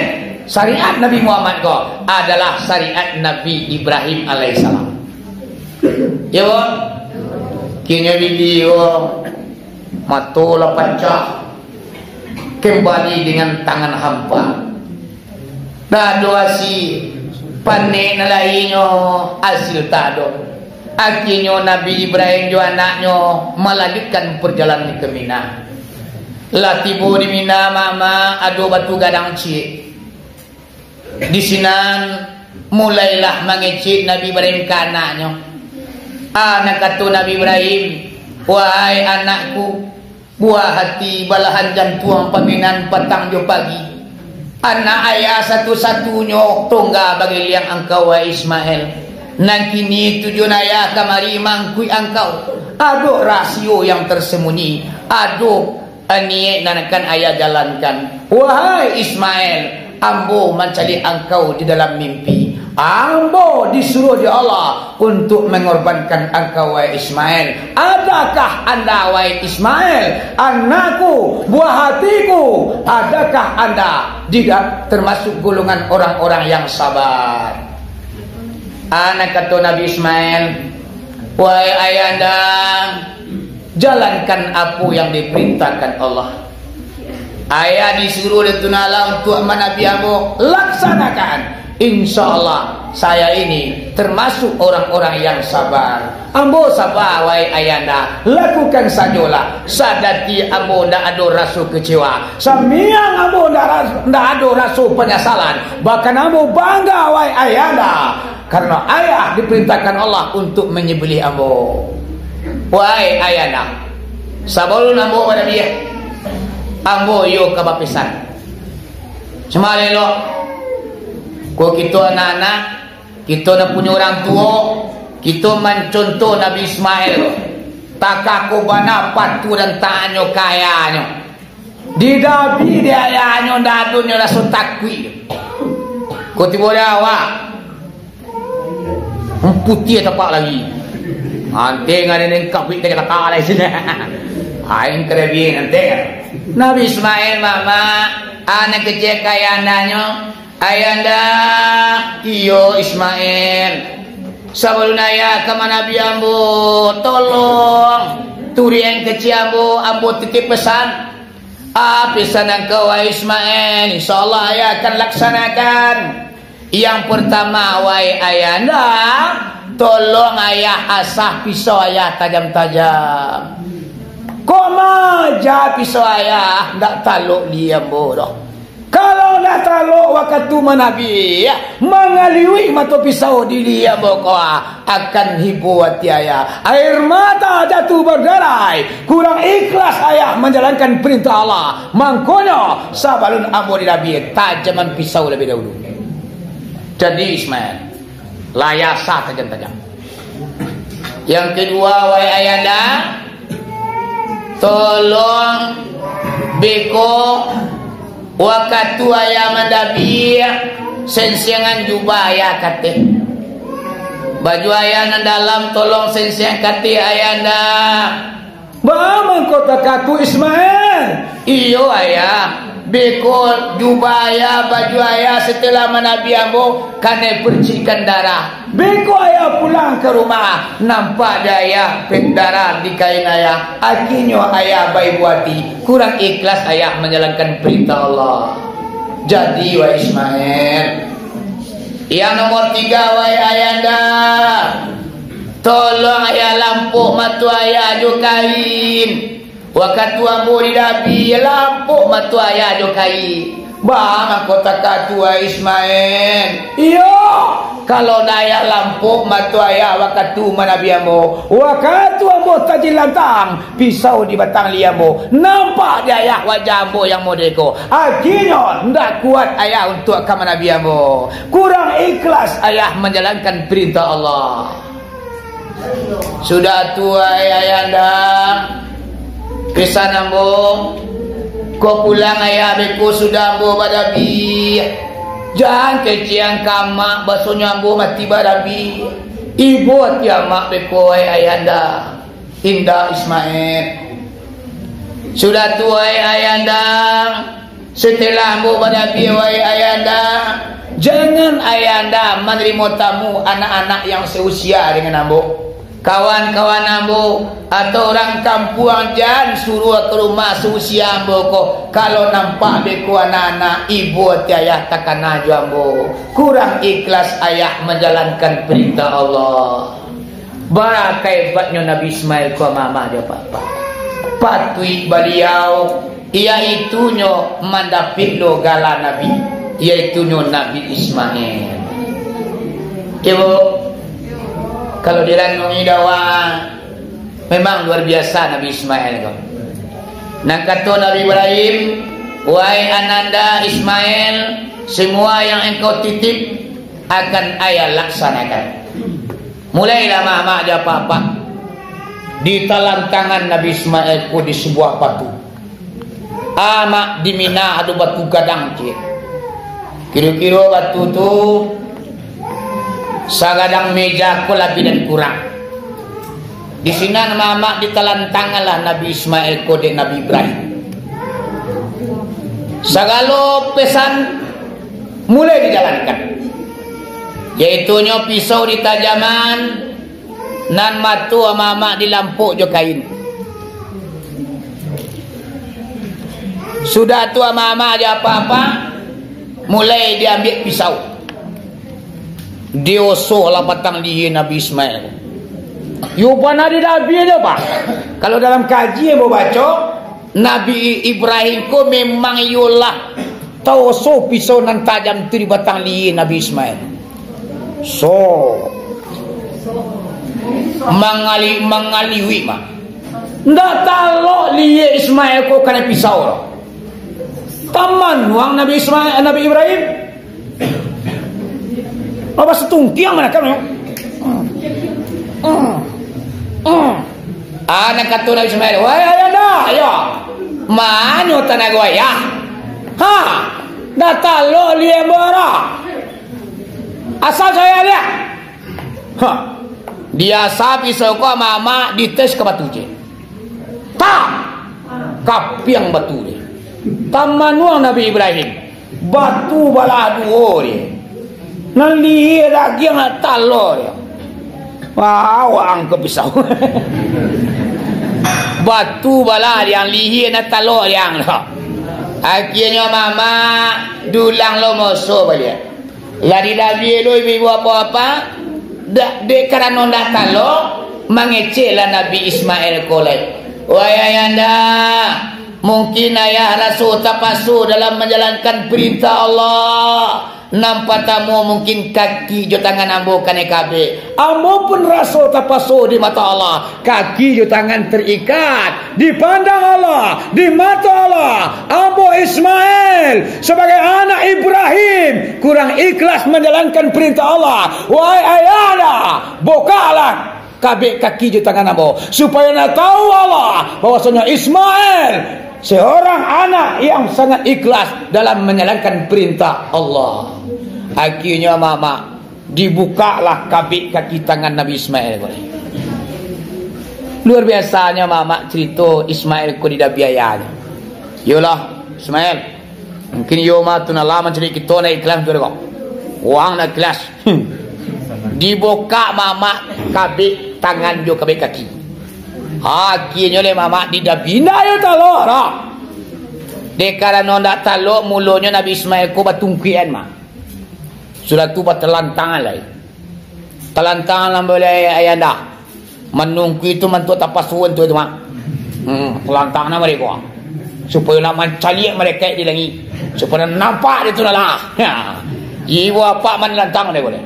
syariat Nabi Muhammad ko adalah syariat Nabi Ibrahim alaihissalam. Yo, bo? Kinyo bini ko, mato lah pacah, kembali dengan tangan hampa. Ndak ado asie, panek nan lainyo, asie tak ado. Akhirnyo Nabi Ibrahim jo anaknyo malanjutkan perjalanan ke Mina. Lah tibo di Mina, mama, ado batu gadang ciek. Di sinan mulailah mangecek Nabi Ibrahim ka anaknyo. Ah, nan kato Nabi Ibrahim, "Wahai anakku, buah hati, balahan jantuang, paminan patang jo pagi. Anak ayah satu-satunyo, tungga bagiliang angkau, wahai Ismail. Nan kini tujuan ayah kamari mangkuik angkau. Ado rasio yang tersembunyi, ado niaik nan akan ayah jalankan. Wahai Ismail, ambo mancaliak angkau di dalam mimpi. Ambo disuruah dek Allah untuk mengorbankan angkau, wahai Ismail. Adakah anda, wahai Ismail, anakku, buah hatiku, adakah anda di da-, termasuk golongan orang-orang yang sabar?" Anak kato Nabi Ismail, "Wahai ayahanda, jalankan apo yang diperintahkan Allah. Ayah disuruah dek Tuhan Allah untuk manabi ambo, laksanakan. Insya Allah, saya ini termasuk orang-orang yang sabar. Ambo sabar, wahai ayahanda. Lakukan sajolah. Sadati ambo ndak ado raso kecewa. Samiang ambo ndak ras-, ndak ado raso penyesalan. Bahkan ambo bangga, wahai ayahanda. Karena ayah diperintahkan Allah untuk menyembelih ambo. Wahai ayahanda, sabalun ambo manabi, ambo iyo ka bapesan. Cuma elok, ko kito anak-anak, kito nan punyo urang tuo, kito mancontoh Nabi Ismail. Takah ko bana patuah dan taatnyo ka ayahnyo. Didabi dek ayahnyo, ndak ado nyo raso takuik. Ko tibo di awak, putiah tapak lagi. Anteng ado nan kabuik ka Jakarta lai sini. Aing karabian anteng. Nabi Ismail, mama, anak kecil ka ayahnyo, "Ayahanda, iyo Ismail. Sabalun ayah ka manabi ambo, tolong, turiang kecil ambo, ambo titip pesan." "Ah, pesan angkau, wahai Ismail, insya Allah ayah akan laksanakan. Yang pertama, wahai ayahanda, tolong ayah asah pisau ayah tajam-tajam. Kok maja pisau ayah, ndak talok lihia ambo doh. Kalau ndak talok wakatu manabi, mangaliuik mato pisau di lihia ambo ko, akan hibo ati ayah. Air mata jatuh berderai. Kurang ikhlas ayah manjalankan perintah Allah. Mangkonyo, sabalun ambo dinabi, tajaman pisau labiah dahulu." Jadi Ismail, lah ayah asah tajam-tajam. Yang kedua, wahai ayahanda, tolong beko wakatu ayah manabi, sensiangan jubah ayah kateh. Baju ayah nan dalam tolong sensiang kateh ayahanda. Baa mangko takah tu, Ismail? Iyo, ayah. Beko jubah ayah, baju ayah, setelah manabi ambo, kanai percikan darah. Beko ayah pulang ka rumah, nampak di ayah pek darah di kain ayah. Akhirnyo ayah baibo ati, kurang ikhlas ayah manjalankan perintah Allah. Jadi, wahai Ismail, yang nomor tiga, wahai ayahanda, tolong ayah lampok mato ayah jo kain. Wakatu ambo didabi, lampok mato ayah jo kain. Baa mangko takah tu, wahai Ismail? Iyo, kalau ndak ayah lampok mato ayah wakatu manabi ambo, wakatu ambo tajilantang pisau di batang lihia ambo, nampak di ayah wajah ambo yang model ko. Akhirnyo, ndak kuat ayah untuak ka manabi ambo. Kurang ikhlas ayah manjalankan perintah Allah. Sudah tu, wahai ayahanda, pesan ambo, ko pulang ayah beko sudah ambo badabi. Jan kecekan ka amak, basonyo ambo mati badabi. Ibo ati amak beko, wahai ayahanda. Indak, Ismail. Sudah tu, wahai ayanda, setelah ambo badabia, wahai ayanda, jangan ayanda manarimo tamu anak-anak yang seusia dengan ambo. Kawan-kawan ambo, atau urang kampuang, jan suruah ka rumah seusia ambo ko. Kalau nampak beko anak-anak, ibo ati ayah takana jo ambo. Kurang ikhlas ayah manjalankan perintah Allah. Barakai hebatnyo Nabi Ismail ko, mama jo papa. Patuik baliau, yaitunyo mandapek lo gala nabi, yaitunyo Nabi Ismail. Ibu, kalau diranungi dawa, memang luar biasa Nabi Ismail ko. Nan kato Nabi Ibrahim, "Wahai ananda Ismail, semua yang engkau titip akan ayah laksanakan." Mulailah mamak jo apak-apak. Ditalantangan Nabi Ismail ko di sabuah batu. Amak di Mina ado batu gadang ciek. Kiro-kiro batu tu sagadang meja ko labiah dan kurang. Di sinan mamak ditalantanganlah Nabi Ismail ko dek Nabi Ibrahim. Sagalo pesan mulai dijalankan. Yaitunyo pisau ditajaman, nan mato mamak dilampok jo kain. Sudah tu mamak jo apak-apak, mulai diambiak pisau. Diosolah batang lihia Nabi Ismail. Yo bana didabia jo, Pak. Kalau dalam kaji yang babaco, Nabi Ibrahim ko memang iyolah taoso pisau nan tajam tu di batang lihia Nabi Ismail. So. Mangali-, mangaliwik mah. Ndak talok lihia Ismail ko kanai pisau tu. Tamanuang Nabi Ismail, Nabi Ibrahim. Apa satungkiang manakan? Ah, nan kato Nabi Ismail, "Wahai ayanda, yo, mano tanago ayah? Ha, ndak talok lihia bara. Asa sayo liek." Ha, diasa pisau ko mamak dites ka batu ciek. Tak! Kapiang batu tu. Tamanuang Nabi Ibrahim. Batu balah duo tu. Nan lihia dagiang, nan talok tu. Wah, awak ang ka pisau. Batu balah liang, lihia nan talok liang tu. Akhianyo mamak dulang lo moso baliak. Lah didabia lo ibu-ibu apak-apak, dak, dek karano ndak talok, mangeceklah Nabi Ismail ko lai. Wahai ayanda, mungkin ayah raso tapaso dalam manjalankan perintah Allah. Nan patamo, mungkin kaki jo tangan ambo kanai kabek. Ambo pun raso tapaso di mato Allah. Kaki jo tangan terikat, dipandang Allah, di mato Allah. Ambo Ismail, sabagai anak Ibrahim, kurang ikhlas manjalankan perintah Allah. Wahai ayanda, bukaklah kabek kaki jo tangan ambo, supayo nak tahu Allah bahwasanya Ismail seorang anak yang sangat ikhlas dalam manjalankan perintah Allah. Akhirnya mamak, dibukaklah kabek kaki tangan Nabi Ismail ko. Luar biasanya mamak cerito Ismail ko di dabiayanyo. Yolah, Ismail, mungkin iyo mah tu nan lah mancari kito nak ikhlas tu ko. Wang nak ikhlas. Dibukak mamak kabek tangan jo kabek kaki. Akhirnyo leh mamak didabi, indak yo talok doh. Dek karano ndak talok, mulonyo Nabi Ismail ko batungkuikan mah. Sudah tu batalantangan lai. Talantangan lah baleh ayanda. Manungkui tu mantuak tapasuan tu, tu mah. Hmm, talantangan mereka. Supayo nak mancaliak malaikat di langik. Supayo nampak dia tu lah. Ya. Ibu apak manalantang dia boleh.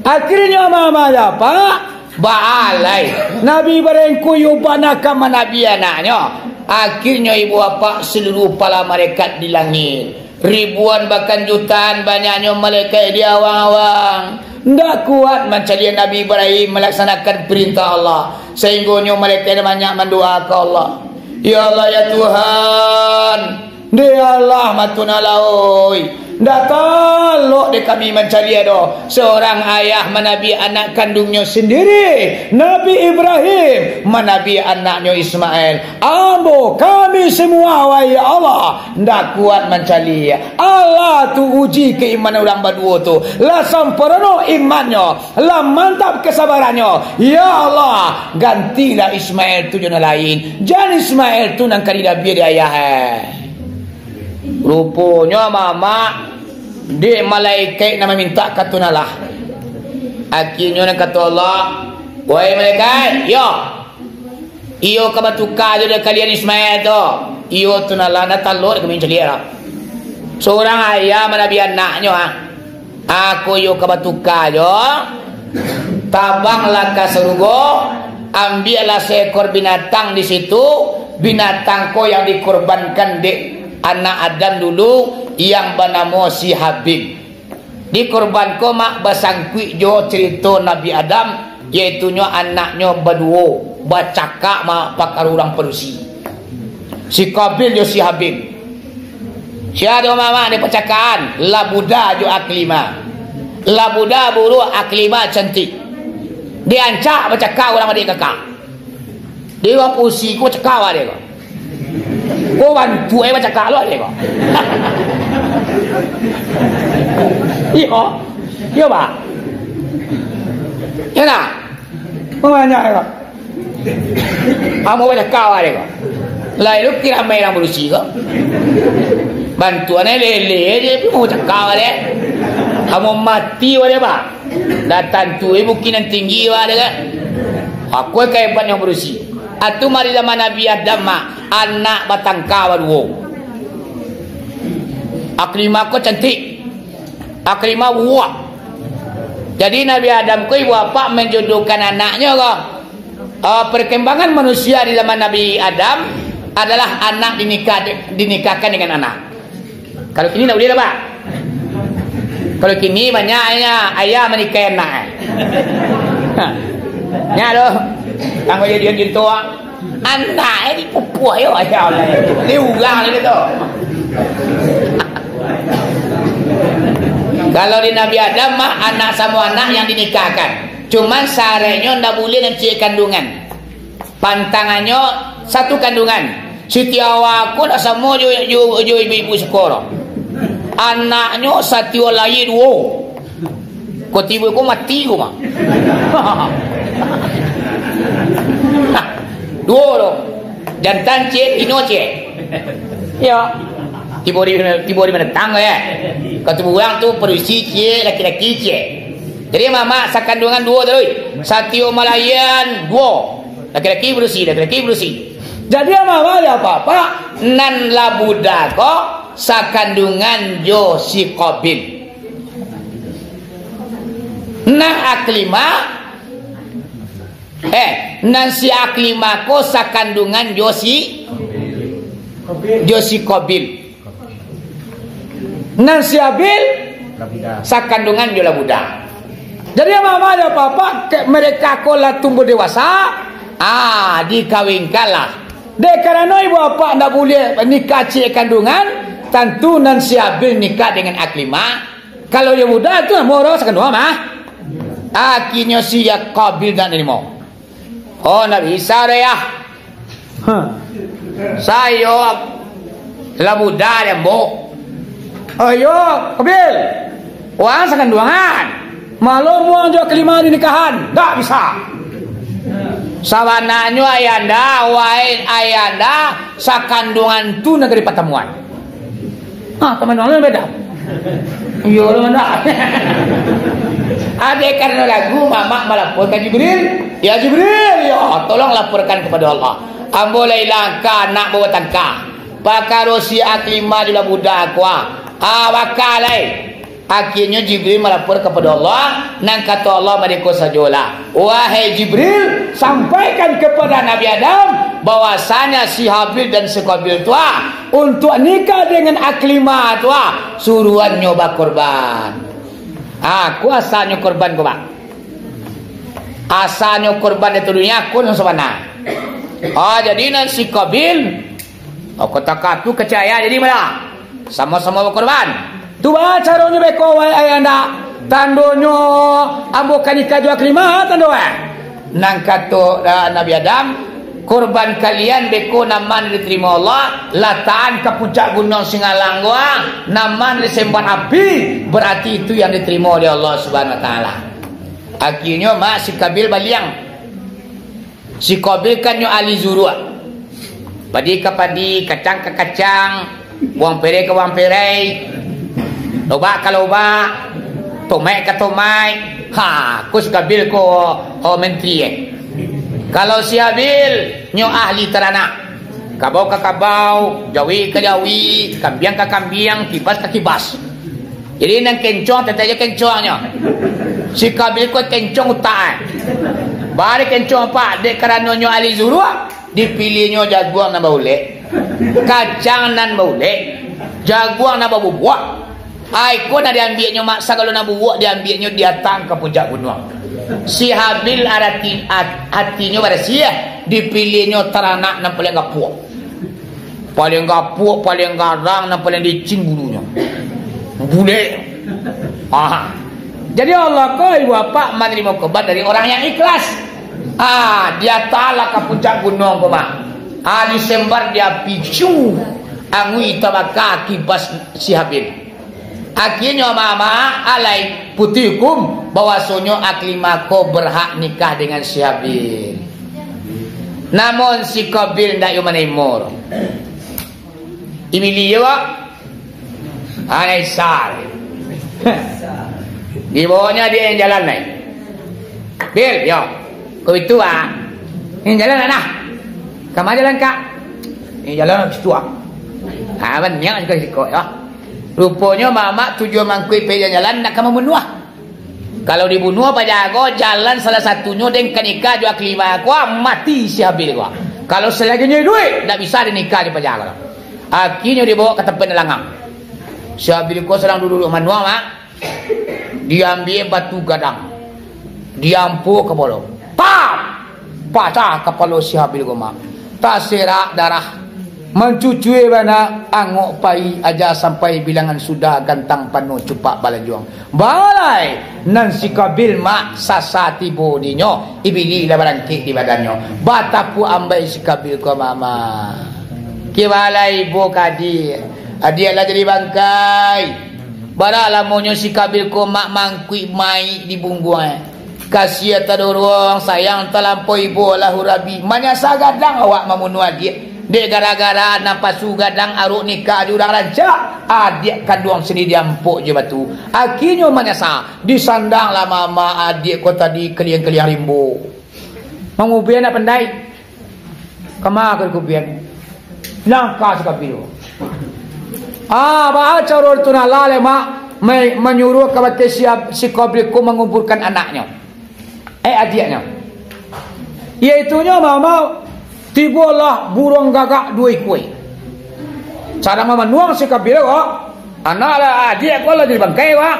Akhirnyo mama apak baalai. Nabi Ibrahim ko yo bana ka manabi anaknyo. Akhirnyo ibu apak, seluruh pala malaikat di langik. Ribuan bahkan jutaan banyaknyo malaikat di awang-awang. Ndak kuat mancaliak Nabi Ibrahim malaksanakan perintah Allah, sahinggonyo malaikat banyak mandoa ka Allah, "Ya Allah, ya Tuhan, dek Allah, matuna laoi, Ndak talok dek kami mancaliak doh. Seorang ayah manabiak anak kanduangnyo sandiri, Nabi Ibrahim, manabiak anaknyo Ismail. Ambo, kami samua, wahai Allah, ndak kuat mancaliak. Alah tauji keimanan urang baduo tu. Lah samparono imannyo, lah mantap kasabarannyo. Ya Allah, gantilah Ismail tu jo nan lain. Jan Ismail tu nan ka dilabiah dek ayah, eh. Ruponyo mamak dek malaikat nan mamintak kato nan lah. Akhirnyo nan kato Allah, "Wahai malaikat, iyo, iyo ka batuka jo dek kalian Ismail tu. Iyo tu nan lah, ndak talok dek kami mancaliak lah." Surang ayah manabiak anaknyo, ah. Ako iyo ka batuka jo, tabanglah ka sarugo, ambiaklah seekor binatang di situ, binatang ko yang dikorbankan dek anak Adam dulu, yang banamo si Habil. Dikorban ko mak basangkuik jo carito Nabi Adam, yaitunyo anaknyo baduo, bacakak mak pakaro urang padusi. Si Qabil jo si Habil. Sia do mamak di pacakaan, Labuda jo Aklima. Labuda buruak, Aklima cantik. Diancak bacakak urang adik kakak. Di urang padusi ko cakak awak dek ko. Ko bantuak ai bacakak lo dek ko. Iyo. Iyo, Pak. Iyo nak? Banyak ko. Ambo bacakak awak dek ko. Lai lu kiro ramai urang padusi ko. Bantuak nyo lele je, tapi mau cakak awak dek. Ambo mati awak dek, Pak. Dah tantu, eh, bukik nan tinggi, wah, deh, kan? Aku ka hebat nan barusi. Atu mari zaman Nabi Adam, mak, anak batangka baduo. Aklimah ko cantik. Aklimah buak. Jadi, Nabi Adam ko ibu apak manjodohkan anaknyo ko. Ah, perkembangan manusia di zaman Nabi Adam adalah anak dinikah, dinikahkan dengan anak. Kalau kini ndak buliah lah, Pak. Kalau kini banyaknyo ayah manikahi anak. Nyo tu. Tanggo jadi contoh, ah. Anak ni dipupuah yo ayah. Ni urang ni tu. Kalau di Nabi Adam mah anak samo anak yang dinikahkan. Cuman syaratnyo ndak buliah nan ciek kanduangan. Pantangannyo satu kanduangan. Siti Hawa ko lah samo jo, jo, jo ibu-ibu siko tu. Anaknyo Satio lahia duo. Ko tibo ko mati ko mah. Duo tu. Jantan ciek, tino ciek. Yo. Tibo di, tibo di binatang ko yo. Katurunan tu padusi ciek, laki-laki ciek. Jadi mamak sakanduangan duo tu. Satio malahian duo. Laki-laki padusi, laki-laki padusi. Jadi, mama, yo, Bapak, nan Labuda ko sakanduangan jo si Qabil. Nah, Aklimah, eh, nan si Aklimah ko sakanduangan jo si, jo si Qabil. Nan si Habil sakanduangan jo Labuda. Jadi, mama, yo, Bapak, ke-, mereka ko lah tumbuah dewasa, ah, dikawinkanlah. Dek karano ibu apak ndak buliah nikah ciek kanduangan, tantu nan si Habil nikah dengan Aklimah. Kalau Labuda tu moro sakanduangan mah. Akhirnyo si Qabil ndak narimo. Oh, ndak bisa doh, Yah. Huh. Sayo Labuda dek ambo. Ayo, Qabil. Wang sakanduangan. Malam wang jo Aklimah dinikahan. Ndak bisa. Sabananyo ayanda, wahai ayanda, sakanduangan tu nagari patamuan. Ah, teman-teman beda. Iyo, teman dah. Ada karena lagu, mamak melaporkan Jibril. Ya Jibril, ya, tolong laporkan kepada Allah. Ambo lah ilang ka anak bawa tangka. Pakaro si Aklimah jo Labuda ko, ah. Ah, bakal ai. Akhirnyo Jibril malapor kapado Allah, nan kato Allah mariko sajolah. Wahai Jibril, sampaikan kepada Nabi Adam bahwasanya si Habil dan si Qabil tu, ah, untuk nikah dengan Aklimah tu, ah, suruhannyo bakorban. Ah, ko asalnyo korban ko, Pak. Asalnyo korban di dunia, ko nan sabana. Ah, jadi nan si Qabil, oh, kota katu kecaya jadi malah. Sama-sama bakorban. Tu baa caronyo beko, wahai ayahanda? Tandonyo ambo ka nikah jo Aklimah, tando, eh? Nan kato, ah, Nabi Adam, korban kalian beko nan ma ditarimo Allah, latakan ka puncak gunuang Singalang ko, ah, nan ma disembar api, berarti itu yang ditarimo oleh Allah Subhanahu Wa Taala. Akhirnyo, mak, si Kabil baliang. Si Qabil kan nyo ahli zuruak. Padi ka padi, kacang ka kacang, bawang perei ka bawang perei, lobak ka lobak, tomaik ka tomaik. Ha, ko si Qabil ko, oh, menteri, eh. Kalau si Habil, nyo ahli taranak. Kabau ka kabau, jawi ka jawi, kambiang ka kambiang, kibas ka kibas. Jadi, nan kencong, tetap je kencong nyo. Si Kabil ko kencong utak, eh. Bari kencong, Pak, dek karano nyo ahli zuruak, dipiliahnyo jaguang nan baulek, kacang nan baulek, jaguang nan babubuak. Ai, ko nan diambiaknyo, mak, sagalo nan bubuak diambiaknyo, diatang ka puncak gunuang. Si Habil arati, at-, atinyo barasiah, dipiliahnyo taranak nan paliang gapuak. Paliang gapuak, paliang garang, nan paliang licin bulunyo. Bulek. Ah. Jadi Allah ko, ibu bapak, manarimo korban dari orang yang ikhlas. Ah, diatanglah ka puncak gunuang ko, mak. Ah, disembar di api, cu. Anguih tabaka kibas si Habil. Akhirnyo, mak-mak, alai putuih hukum bahwasonyo Aklimah ko berhak nikah dengan si Habil. Namun si Kabil ndak yo manarimo. Ibilih yo, Pak. Anai sar. Dibawanyo dia yang jalan, nai. Bil, yo. Ko itu, ah. Yang jalan, nah. Kama jalan, Kak? Yang jalan situ, ah. Ah, banyak juga siko, yo. Ruponyo mamak tujuan mangkuik pai jalan-jalan nak ka mambunuah. Kalau dibunuah paja ko, jalan salah satunyo den ka nikah jo Aklimah ko, mati si Habil ko. Kalau salaginyo iduik, ndak bisa den nikah jo paja ko. Akhirnyo dibawa ka tampek nan langang. Si Habil ko sadang duduak-duduak manuang, mak. Diambiak batu gadang. Diampua kapalo. Pam! Pacah kapalo si Habil ko, mak. Taserak darah. Mancucui bana, angok pai aja sampai bilangan sudah gantang panuh cupak balanjuang. Balai, nan si Kabil, mak, sasa tibo dinyo, ibilih lah barangkek di badannyo. Batapuak ambai si Kabil ko, mama. Kibalai ibo ka adiak. Adiak lah jadi bangkai. Bara lamonyo si Kabil ko, mak, mangkuik mayik di bungguang, eh. Kasiah tadorong, sayang talampau ibo Allahu Rabbi. Manyasa gadang awak mambunuah adiak. Dek gara-gara napasu gadang arok nikah jo urang rancak, adiak kanduang sandiri diampok jo batu. Akhirnyo manyasa, disandanglah mama adiak ko tadi kaliang-kaliang rimbo. Mangubia nak pandai. Kama ka dikubian? Langkah si Kabil. Ah, baa caro tu nan lah, mak, ma-, manyuruah kabake si Ab-, si Kabil ko manguburkan anaknyo. Eh, adiaknyo. Yaitunyo, mama, tibolah buruang gagak duo ikua. Sadang mamanuang si Kabil ko, anak lah, adiak ko lah jadi bangkai, Pak.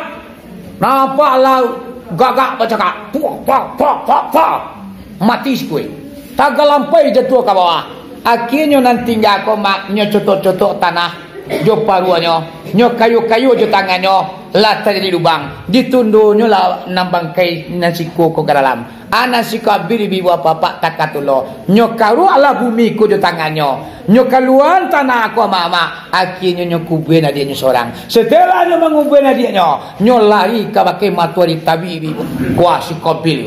Nampak lah gagak bacakak. Puak, puak, puak, puak, puak. Mati sikua. Tagalampai jatuah ka bawah. Akhirnyo nan tingga ko, mak, nyo cotok-cotok tanah jo paruahnyo, nyo kayu-kayu jo tangannyo, lah tajadi lubang. Ditundonyo lah nan bangkai nan siko ko ka dalam. Anak si Kabil bi bapak-bapak takatulo. Nyo karuaklah bumi ko jo tangannyo. Nyo kaluaan tanah ko, amak-amak. Akhirnyo nyo kubuan adiaknyo sorang. Setelah nyo mangubuan adiaknyo, nyo lari kabake matoari tabik bi kuah si Kabil.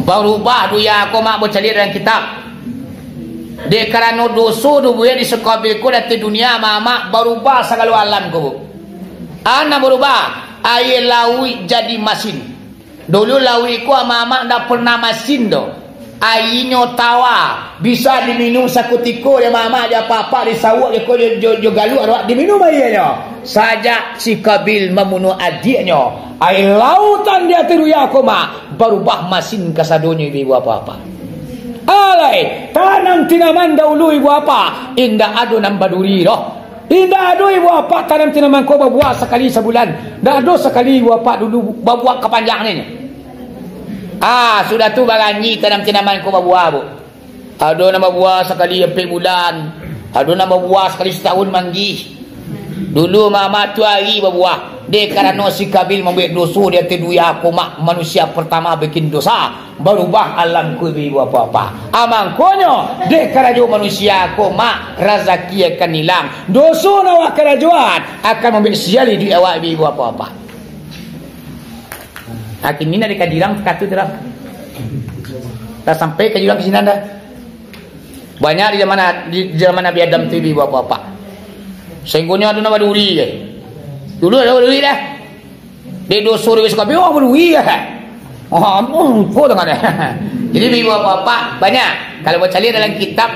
Barubah dunia ko, mak, bacaliak dalam kitab. Dek karano doso dibuek di si Kabil ko di ateh dunia, amak-amak, barubah sagalo alam ko, bu. Anak barubah, aia lauik jadi masin. Dulu lauik ko, amak-amak, ndak pernah masin doh. Aianyo tawa, bisa diminum sakutiko dek amak-amak, dek apak-apak, disauak jo, jo, jo galuak, diminum aianyo. Sajak si Kabil mambunuah adiaknyo, aia lautan di ateh dunia ko, mak, barubah masin kasadonyo, ibu apak-apak. Alai, tanam tinaman dahulu, ibu apak, indak ado nan baduri doh. Indak ado ibu apak tanam tinaman ko babuah sakali sabulan. Ndak ado sakali ibu apak dulu babuah kapanjang ni. Ah, sudah tu baranji tanam tinaman ko babuah, bu. Ado nan babuah sakali ampek bulan, ado nan babuah sakali satahun manggih. Dulu mah tu ari babuah, dek karano si Kabil mambuek doso di ateh dunia ko, mak, manusia partamo bikin doso, barubah alam ko, ibu bapak-bapak. A mangkonyo, dek karajo manusia ko, mak, razaki akan ilang. Doso nan awak karajoan akan mambuek sial iduik awak, ibu bapak-bapak. Nah, kini nak dikaji urang ka situ tu lah. Lah sampai kaji urang ka sinan dah. Banyak di zaman, di zaman Nabi Adam tu, ibu bapak-bapak. Sainggonyo ado nan baduri, eh. Dulu ado baduri dah. Dek doso, dek doso kabeh, oh, baduri, eh. Oh, ampun, lupo tangan, eh. Jadi, ibu bapak-bapak, banyak. Kalau bacaliak dalam kitab,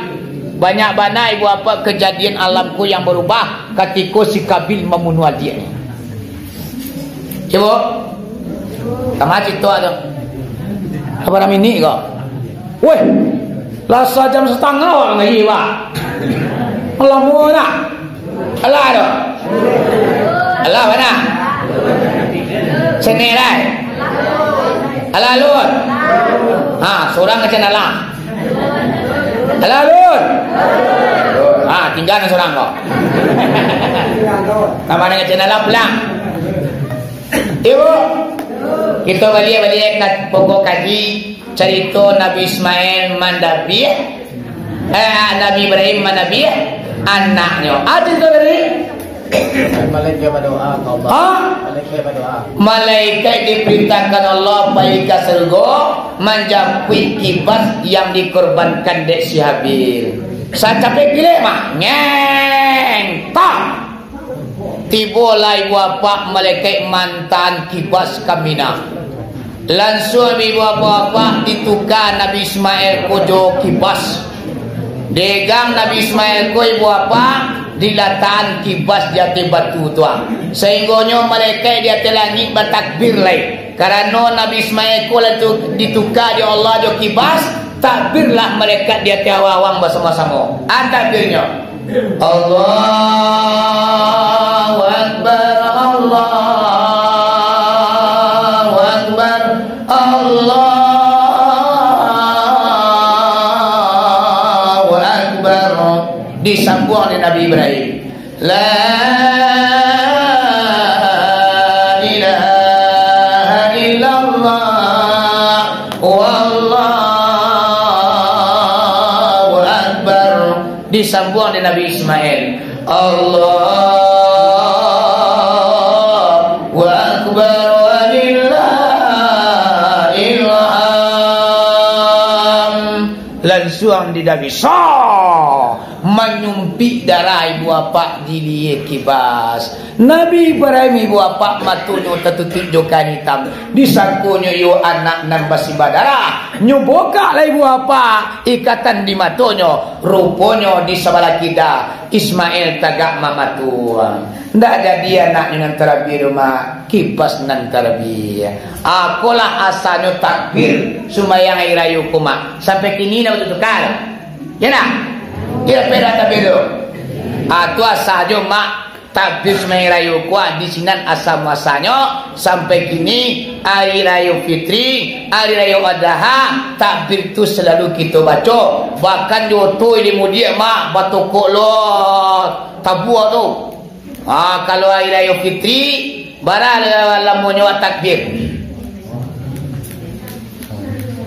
banyak bana, ibu bapak, kajadian alam ko yang barubah katiko si Kabil mambunuah adiaknyo. Ibu, samo carito tu. Bara minik ko? Weh, lah sajam satangah urang lagi, Pak. Lamo nak? Alah tu. Alah bana? Senilai. Alah alun. Ha, surang macam alah. Alah alun. Ha, tingga nan surang ko. Tambah nan macam alah pulang. Ibu, kito baliak-baliak ka pokok kaji, carito Nabi Ismail mandabiah, eh, Nabi Ibrahim mandabiah anaknyo. Ado carito tadi? Malaikat badoa ka Allah. Ha? Malaikat badoa. Malaikat diparintahkan Allah pai ka sarugo manjapuik kibas yang dikorbankan dek si Habil. Sacapek kilat mah, ngeng, tak. Tibolah ibu bapak malaikat mantaan kibas ka Mina. Lansuang ibu bapak-bapak dituka Nabi Ismail ko jo kibas. Degang Nabi Ismail ko ibu bapak, dilatakan kibas di ateh batu tu, ah. Sainggonyo malaikat di ateh langik batakbir lai. Karano Nabi Ismail ko lah tu dituka dek Allah jo kibas, takbirlah malaikat di ateh awang-awang basamo-samo. Ah, takbirnyo. Allahu Akbar, Allahu Akbar, Allahu Akbar. Disambuang dek Nabi Ibrahim. La ilaha illallah, wallahu akbar. Disambuang dek Nabi Ismail. Allahu akbar walillahil hamd. Lansuang didabiah. Sah! Manyumpik darah ibu bapak dilia kibas. Nabi Ibrahim ibu bapak matonyo tatutuik jo kain itam. Disangkonyo iyo anak nan basimbah darah. Nyo bukaklah ibu bapak ikatan di matonyo. Ruponyo di sabalah kida Ismail tagak mamato. Ndak jadi anaknyo nan tarabiah tu, Mak. Kibas nan tarabiah. Akolah asanyo takbir sumbayang ari rayo ko, Mak. Sampai kini ndak batutukan. Ya ndak? Iyo, peda takbir tu. Ah, tu asa jo, Mak. Takbir sumbayang rayo ko, ah, di sinan asa muasanyo, sampai kini, ari rayo Fitri, ari rayo Adha, takbir tu salalu kito baco. Bahkan di oto di mudiak, Mak, batokok lo tabua tu. Ah, kalau ari rayo Fitri, bara lamonyo takbir?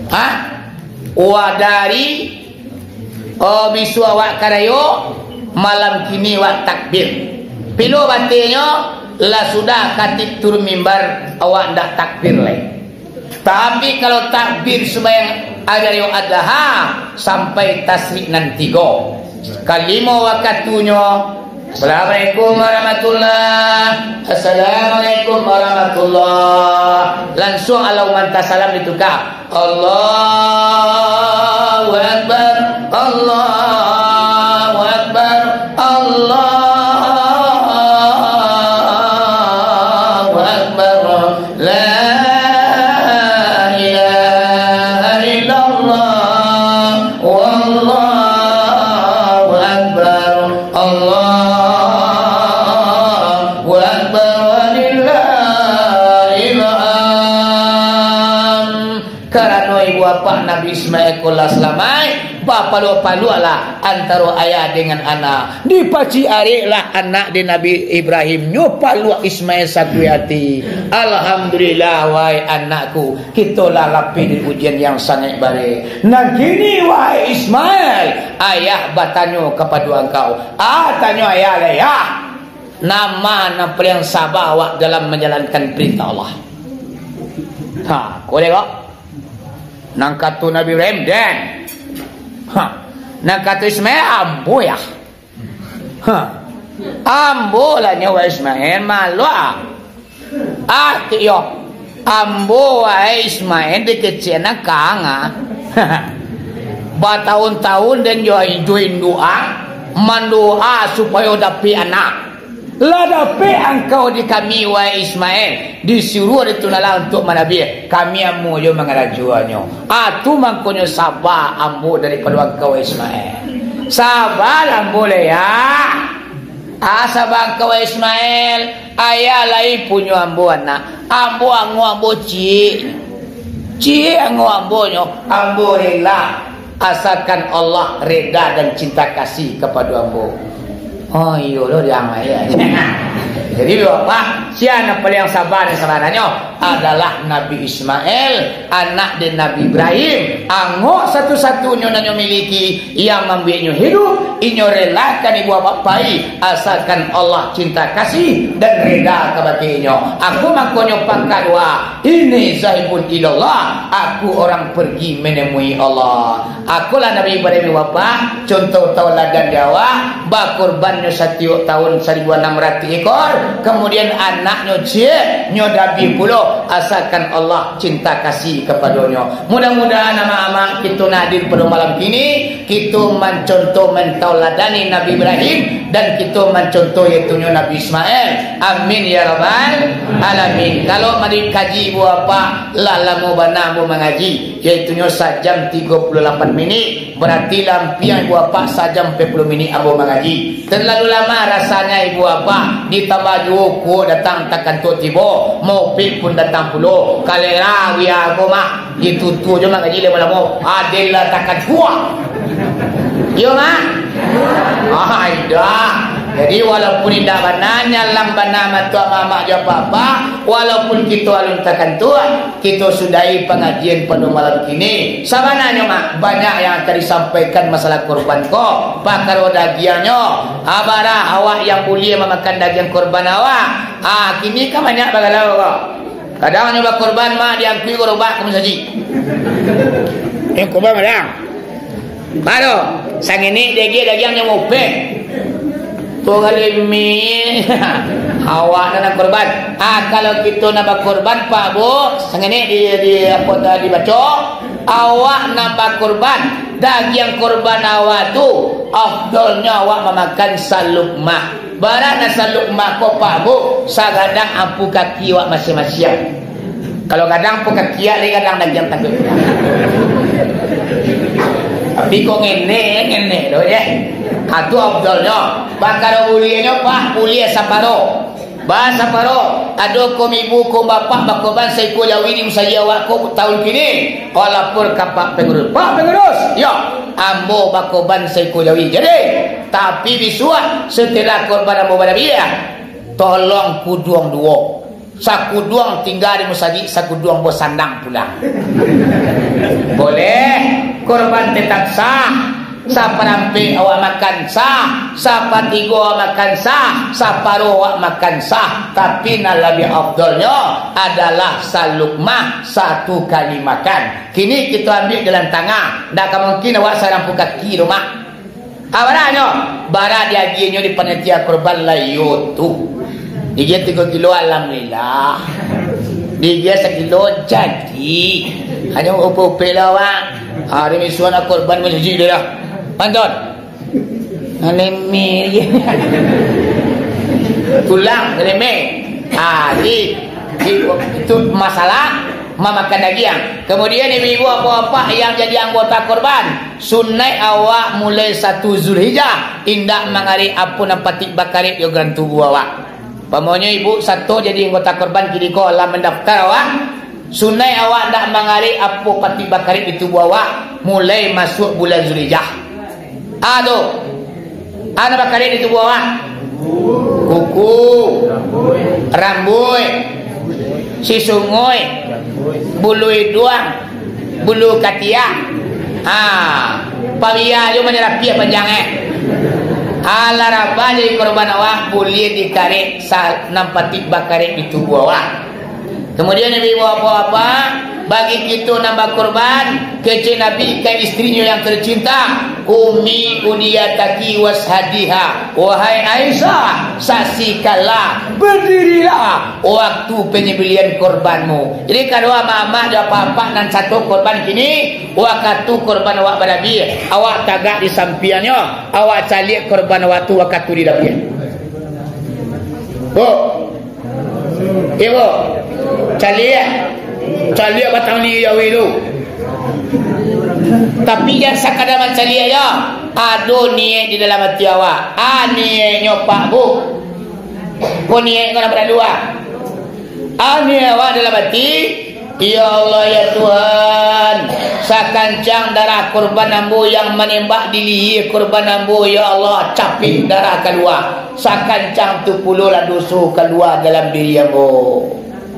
Hah? Wah, dari, oh, bisuak awak ka rayo, malam kini awak takbir. Pilo batinyo, lah sudah katik turun mimbar, awak ndak takbir lai. Tapi kalau takbir sumbayang ari rayo Adha, sampai tasrik nan tigo. Kalimo wakatunyo, Assalamualaikum warahmatullah. Assalamualaikum warahmatullah. Lansuang Allahu mantah salam dituka. Allahu Akbar. Allahu Akbar. Allahu Akbar. La ilaha illallah, wallahu akbar, Allahu akbar, walillahil hamd. Karano ibu bapak Nabi Ismail ko lah salamaik, Bapaluak-paluaklah antaro ayah dengan anak. Dipacik ariklah anak di Nabi Ibrahim, nyo paluak Ismail satu ati. Alhamdulillah, wahai anakku, kito lah lapeh dari ujian yang sangaik bareh. Nan kini, wahai Ismail, ayah batanyo kapado angkau. Ah, tanyo ayah lah, yah. Nama nan paliang saba awak dalam manjalankan parentah Allah? Ha, ko dek ko. Nan kato Nabi Ibrahim, den. Ha. Nan kato Ismail, ambo yah. Ha. Ambo lah nyo, wahai Ismail, maluak. Ah, iyo. Ambo, wahai Ismail, dikecek nan kanga. Batahun-tahun den jo induak-induak mandoa supayo dapek anak. Lah dapek angkau di kami, wahai Ismail, disuruah di Tuhan Allah untuak manabiah. Kami amuah jo mangarajoannyo. Ah, tu mangkonyo saba ambo daripado angkau, wahai Ismail. Sabalah ambo, Leah. Ah, saba angkau, wahai Ismail. Ayah lai punyo ambo anak. Ambo anguak ambo ciek. Ciek anguak ambo nyo. Ambo rela. Asalkan Allah reda dan cinta kasih kapado ambo. Oh, iyo lo, diang ayah. Jadi, Bapak, sia nan paliang saba nan sabananyo adalah Nabi Ismail, anak dari Nabi Ibrahim. Anguak satu-satunyo nan nyo miliki, yang mambueknyo hidup, inyo relakan ibu bapak pai, asalkan Allah cinta kasih dan reda kabake inyo. Aku mangkonyo pangka doa, ini zahibun ilallah, aku orang pergi menemui Allah. Akulah Nabi Ibrahim, Bapak, contoh tauladan di awak, bakurbannyo satiok tahun saribu anam ratuih ekor, kamudian anaknyo ciek, nyo dabiah pulo, asalkan Allah cinta kasih kapadonyo. Mudah-mudahan amak-amak kito nan hadir pado malam kini, kito mancontoh, mentauladani Nabi Ibrahim, dan kito mancontoh, yaitunyo Nabi Ismail. Amin ya rabbal alamin. Kalau mari kaji ibu bapak, lah lamo bana ambo mangaji, yaitunyo sajam tigo puluah lapan minik, berarti lampiang ibu bapak sajam ampek puluah minik ambo mangaji. Terlalu lama rasanya ibu bapak, ditambah juo kuo datang takantuak tibo, mopik pun datang pulo, kalera wia ko mah. Itu tu jo mangaji lamo-lamo. Adil lah takantuak. Iyo mah? Ah, indak. Jadi, walaupun indak bana, nyalang bana matuak mamak jo apak-apak, walaupun kito alun takantuak, kito sudahi pangajian pado malam kini. Sabananyo, Mak, banyak yang akan disampaikan masalah kurban ko, pakaro dagiangnyo, abara awak yang buliah mamakan dagiang kurban awak. Ah, kini kan banyak bagalau ko. Kadang nyo bakurban, Mak, diangkui garobak ka musajik. Eh, kurban kadang. Baru, sanginik dagiang, dagiang nyo mopek. Tu kali mi. Awak nan kurban. Ah, kalau kito nak bakurban, Pak Bu, sanginik di, di, apo tu, dibaco. Awak nan bakurban, dagiang kurban awak tu, afdolnyo awak mamakan salukmah. Bara nan salukmah ko, Pak Bu, sagadang ampu kaki awak masiang-masiang. Kalau gadang ampu kaki, lai gadang dagiang tangguang. Tapi kok ngenek, ngenek tu je. Ah, tu afdolnyo. Pakaro buliahnyo, Pak, buliah saparo. Ba saparo, ado kaum ibu, kaum bapak bakurban saikua jawi di musajik awak ko tahun kini. Awak lapor ka Pak Pengurus. Pak Pengurus, yo, ambo bakurban saikua jawi. Jadi, tapi bisuak, setelah kurban ambo barabiah, tolong kuduang duo. Sakuduang tingga di musajik, sakuduang ambo sandang pulang. Boleh, kurban tetap sah. Saparampek awak makan sah, sapatigo awak makan sah, saparo awak makan sah. Tapi nan labiah afdolnyo adalah salukmah satu kali makan. Kini kito ambiak jalan tangah. Ndak ka mungkin awak sarampu kaki tu, Mak. Abaranyo, bara diagiahnyo di panitia kurban lah iyo tu. Diagiah tigo kilo, alhamdulillah. Diagiah sakilo, jadi. Hanyo upek-upek lah, Mak. Hari misuan nak kurban masjid dia dah. Pantun. Ngaleme. Tulang, ngaleme. Ah, jadi, jadi, itu masalah mamakan dagiang. Kemudian ibu-ibu, bapak-bapak yang jadi anggota kurban, sunaik awak mulai satu Zulhijjah, indak mangarik apo nan patik bakarek di organ tubuh awak. Pamonyo ibu sato jadi anggota kurban kini ko lah mandaftar awak, sunaik awak ndak mangarik apo patik bakarek di tubuh awak. Mulai masuak bulan Zulhijjah. Ado. Ado bakarek di tubuah awak. Kuku, rambuik, sisungui, bulu iduang, bulu katiak. Ha, pawia jo manyarapiah panjang, eh. Alah rabah jadi korban awak, buliah dikarek sa-, nan patik bakarek di tubuah awak. Kemudian, ibu-ibu, bapak-bapak, bagi kito nan bakurban, kecek Nabi ka istrinyo yang tercinta, "Qumi udiyataki washhadiha, wahai Aisyah, saksikanlah, berdirilah waktu penyembelihan korbanmu." Jadi, kalau amak-amak jo apak-apak nan sato korban kini, wakatu korban awak balabiah, awak tagak di sampiangnyo, awak caliak korban awak tu wakatu dilabiah. Bu, Ibu, caliak. Caliak batang ni jawi tu. Tapi jan sakadar mancaliak jo. Ado niaik di dalam ati awak. Ah, niaiknyo, Pak, Bu. Ko niaik ko nan baralu, ah. Ah, niaik awak dalam ati, "Ya Allah, ya Tuhan, sakancang darah korban ambo yang manembak di lihia korban ambo, ya Allah, capik darah kalua. Sakancang tu pulolah doso kalua dalam diri ambo."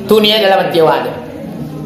Tu niaik dalam ati awak tu.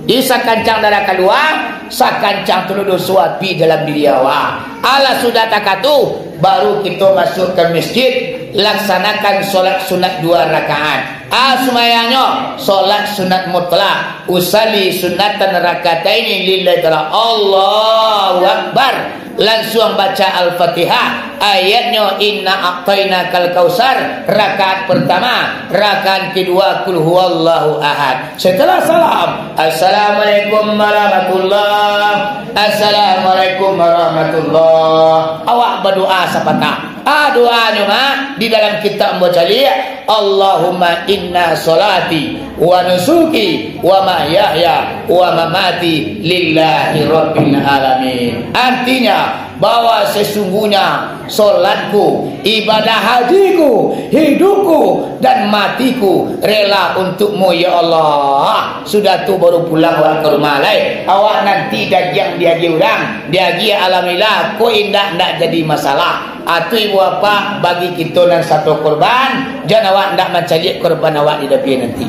Jadi, sakancang darah kalua, sakancang tu lo doso api dalam diri awak. Alah sudah takatu, baru kito masuak ka masjid, laksanakan solat sunat dua rakaat. Ah, sumbayangnyo, solat sunat mutlak. Usalli sunnatan rakataini lillahi ta'ala. Allahu Akbar. Lansuang baca Al-Fatihah. Ayatnyo, "Inna a'tainakal kautsar." Rakaat pertama, rakaat kedua, Qul huwallahu ahad. Setelah salam, "Assalamualaikum warahmatullah. Assalamualaikum warahmatullah." Awak badoa sapatah. Ah, doanyo mah di dalam kitab ambo caliak, "Allahumma inna salati wa nusuki wa mahyaya wa mamati lillahi rabbil alamin." Artinya, bahwa sesungguhnya solatku, ibadah hajiku, hidupku, dan matiku rela untukmu, ya Allah. Sudah tu baru pulang awak ka rumah lai. Awak nanti dagiang diagiah urang, diagiah alhamdulillah, ko indak, ndak jadi masalah. Atu ibu bapak, bagi kito nan sato korban, jan awak ndak mancaliak korban awak di dabiah nanti.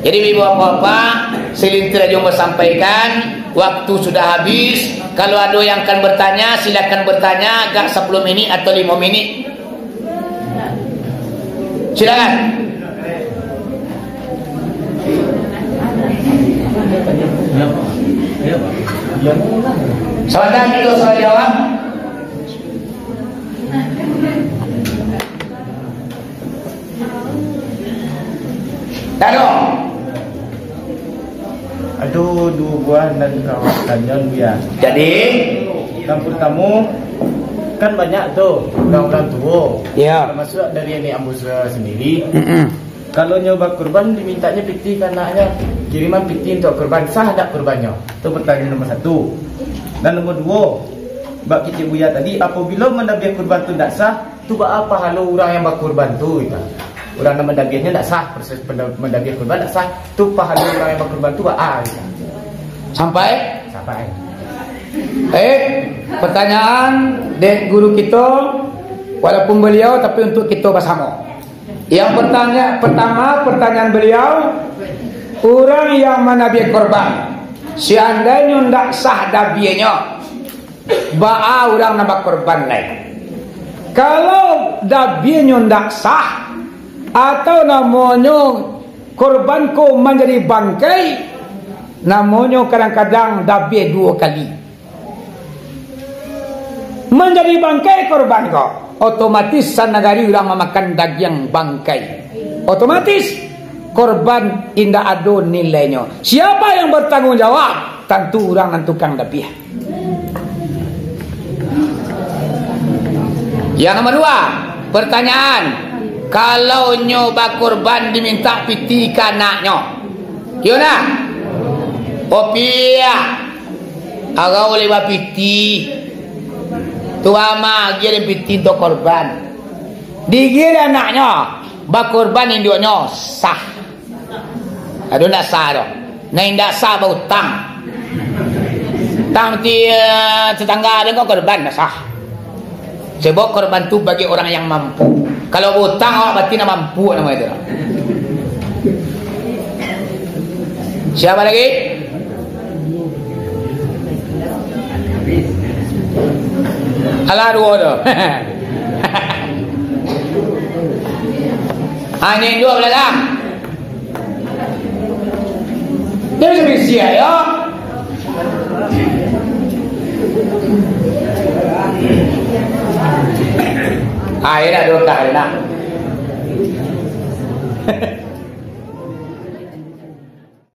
Jadi ibu bapak, selintir aja mau sampaikan, waktu sudah habis. Kalau ado yang akan bertanya, silakan bertanya agak sapuluah minik atau limo minik. Silakan. Saudara itu soal jawab. Tado. Ado duo buah nan ka awak tanyo, Buya. Jadi? Yang pertamo, kan banyak tu urang-urang tuo. Ya. Termasuk dari nenek ambo sendiri. Mm-mm. Kalau nyo bakurban, dimintaknyo pitih ka anaknyo, kiriman pitih untuk kurban, sah dak kurbannyo? Tu pertanyaan nomor satu. Dan nomor duo, bak kecek Buya tadi, apabilo mandabiah kurban tu ndak sah, tu baa pahalo urang yang bakurban tu, gitu. Urang nan mandabiahnyo ndak sah, proses penda-, mandabiah kurban ndak sah, tu pahalo urang yang bakurban tu baa, gitu. Sampai? Sampai. Eh, pertanyaan dek guru kito, walaupun beliau, tapi untuk kito basamo. Yang pertanya-, pertama, pertanyaan beliau, urang yang manabiah korban, seandainyo ndak sah dabiahnyo, baa urang nan bakorban lai? Kalau dabiahnyo ndak sah, atau namonyo korban ko manjadi bangkai, namonyo kadang-kadang dabiah duo kali. Manjadi bangkai korban ko, otomatis sanagari urang mamakan dagiang bangkai. Otomatis, korban indak ado nilainyo. Siapa yang bertanggung jawab? Tantu urang nan tukang dabiah. Yang nomor dua, pertanyaan, kalau nyo bakorban dimintak pitih ka anaknyo, iyo nah? Opiah. Agak oleh bapitih. Tu ama agiah den pitih untuak korban. Digiah anaknyo, bakorban induaknyo, sah. Ado ndak sah doh? Nah, indak sah bautang. Tang ti, eh, tetangga den ko korban, ndak sah. Sebab korban tu bagi orang yang mampu. Kalau bautang awak, barati ndak mampu namo itu. Siapa lagi? Alah, duo tu. Hanya duo balalang. Jadi bisi ayo. Ah, enak dokah, enak.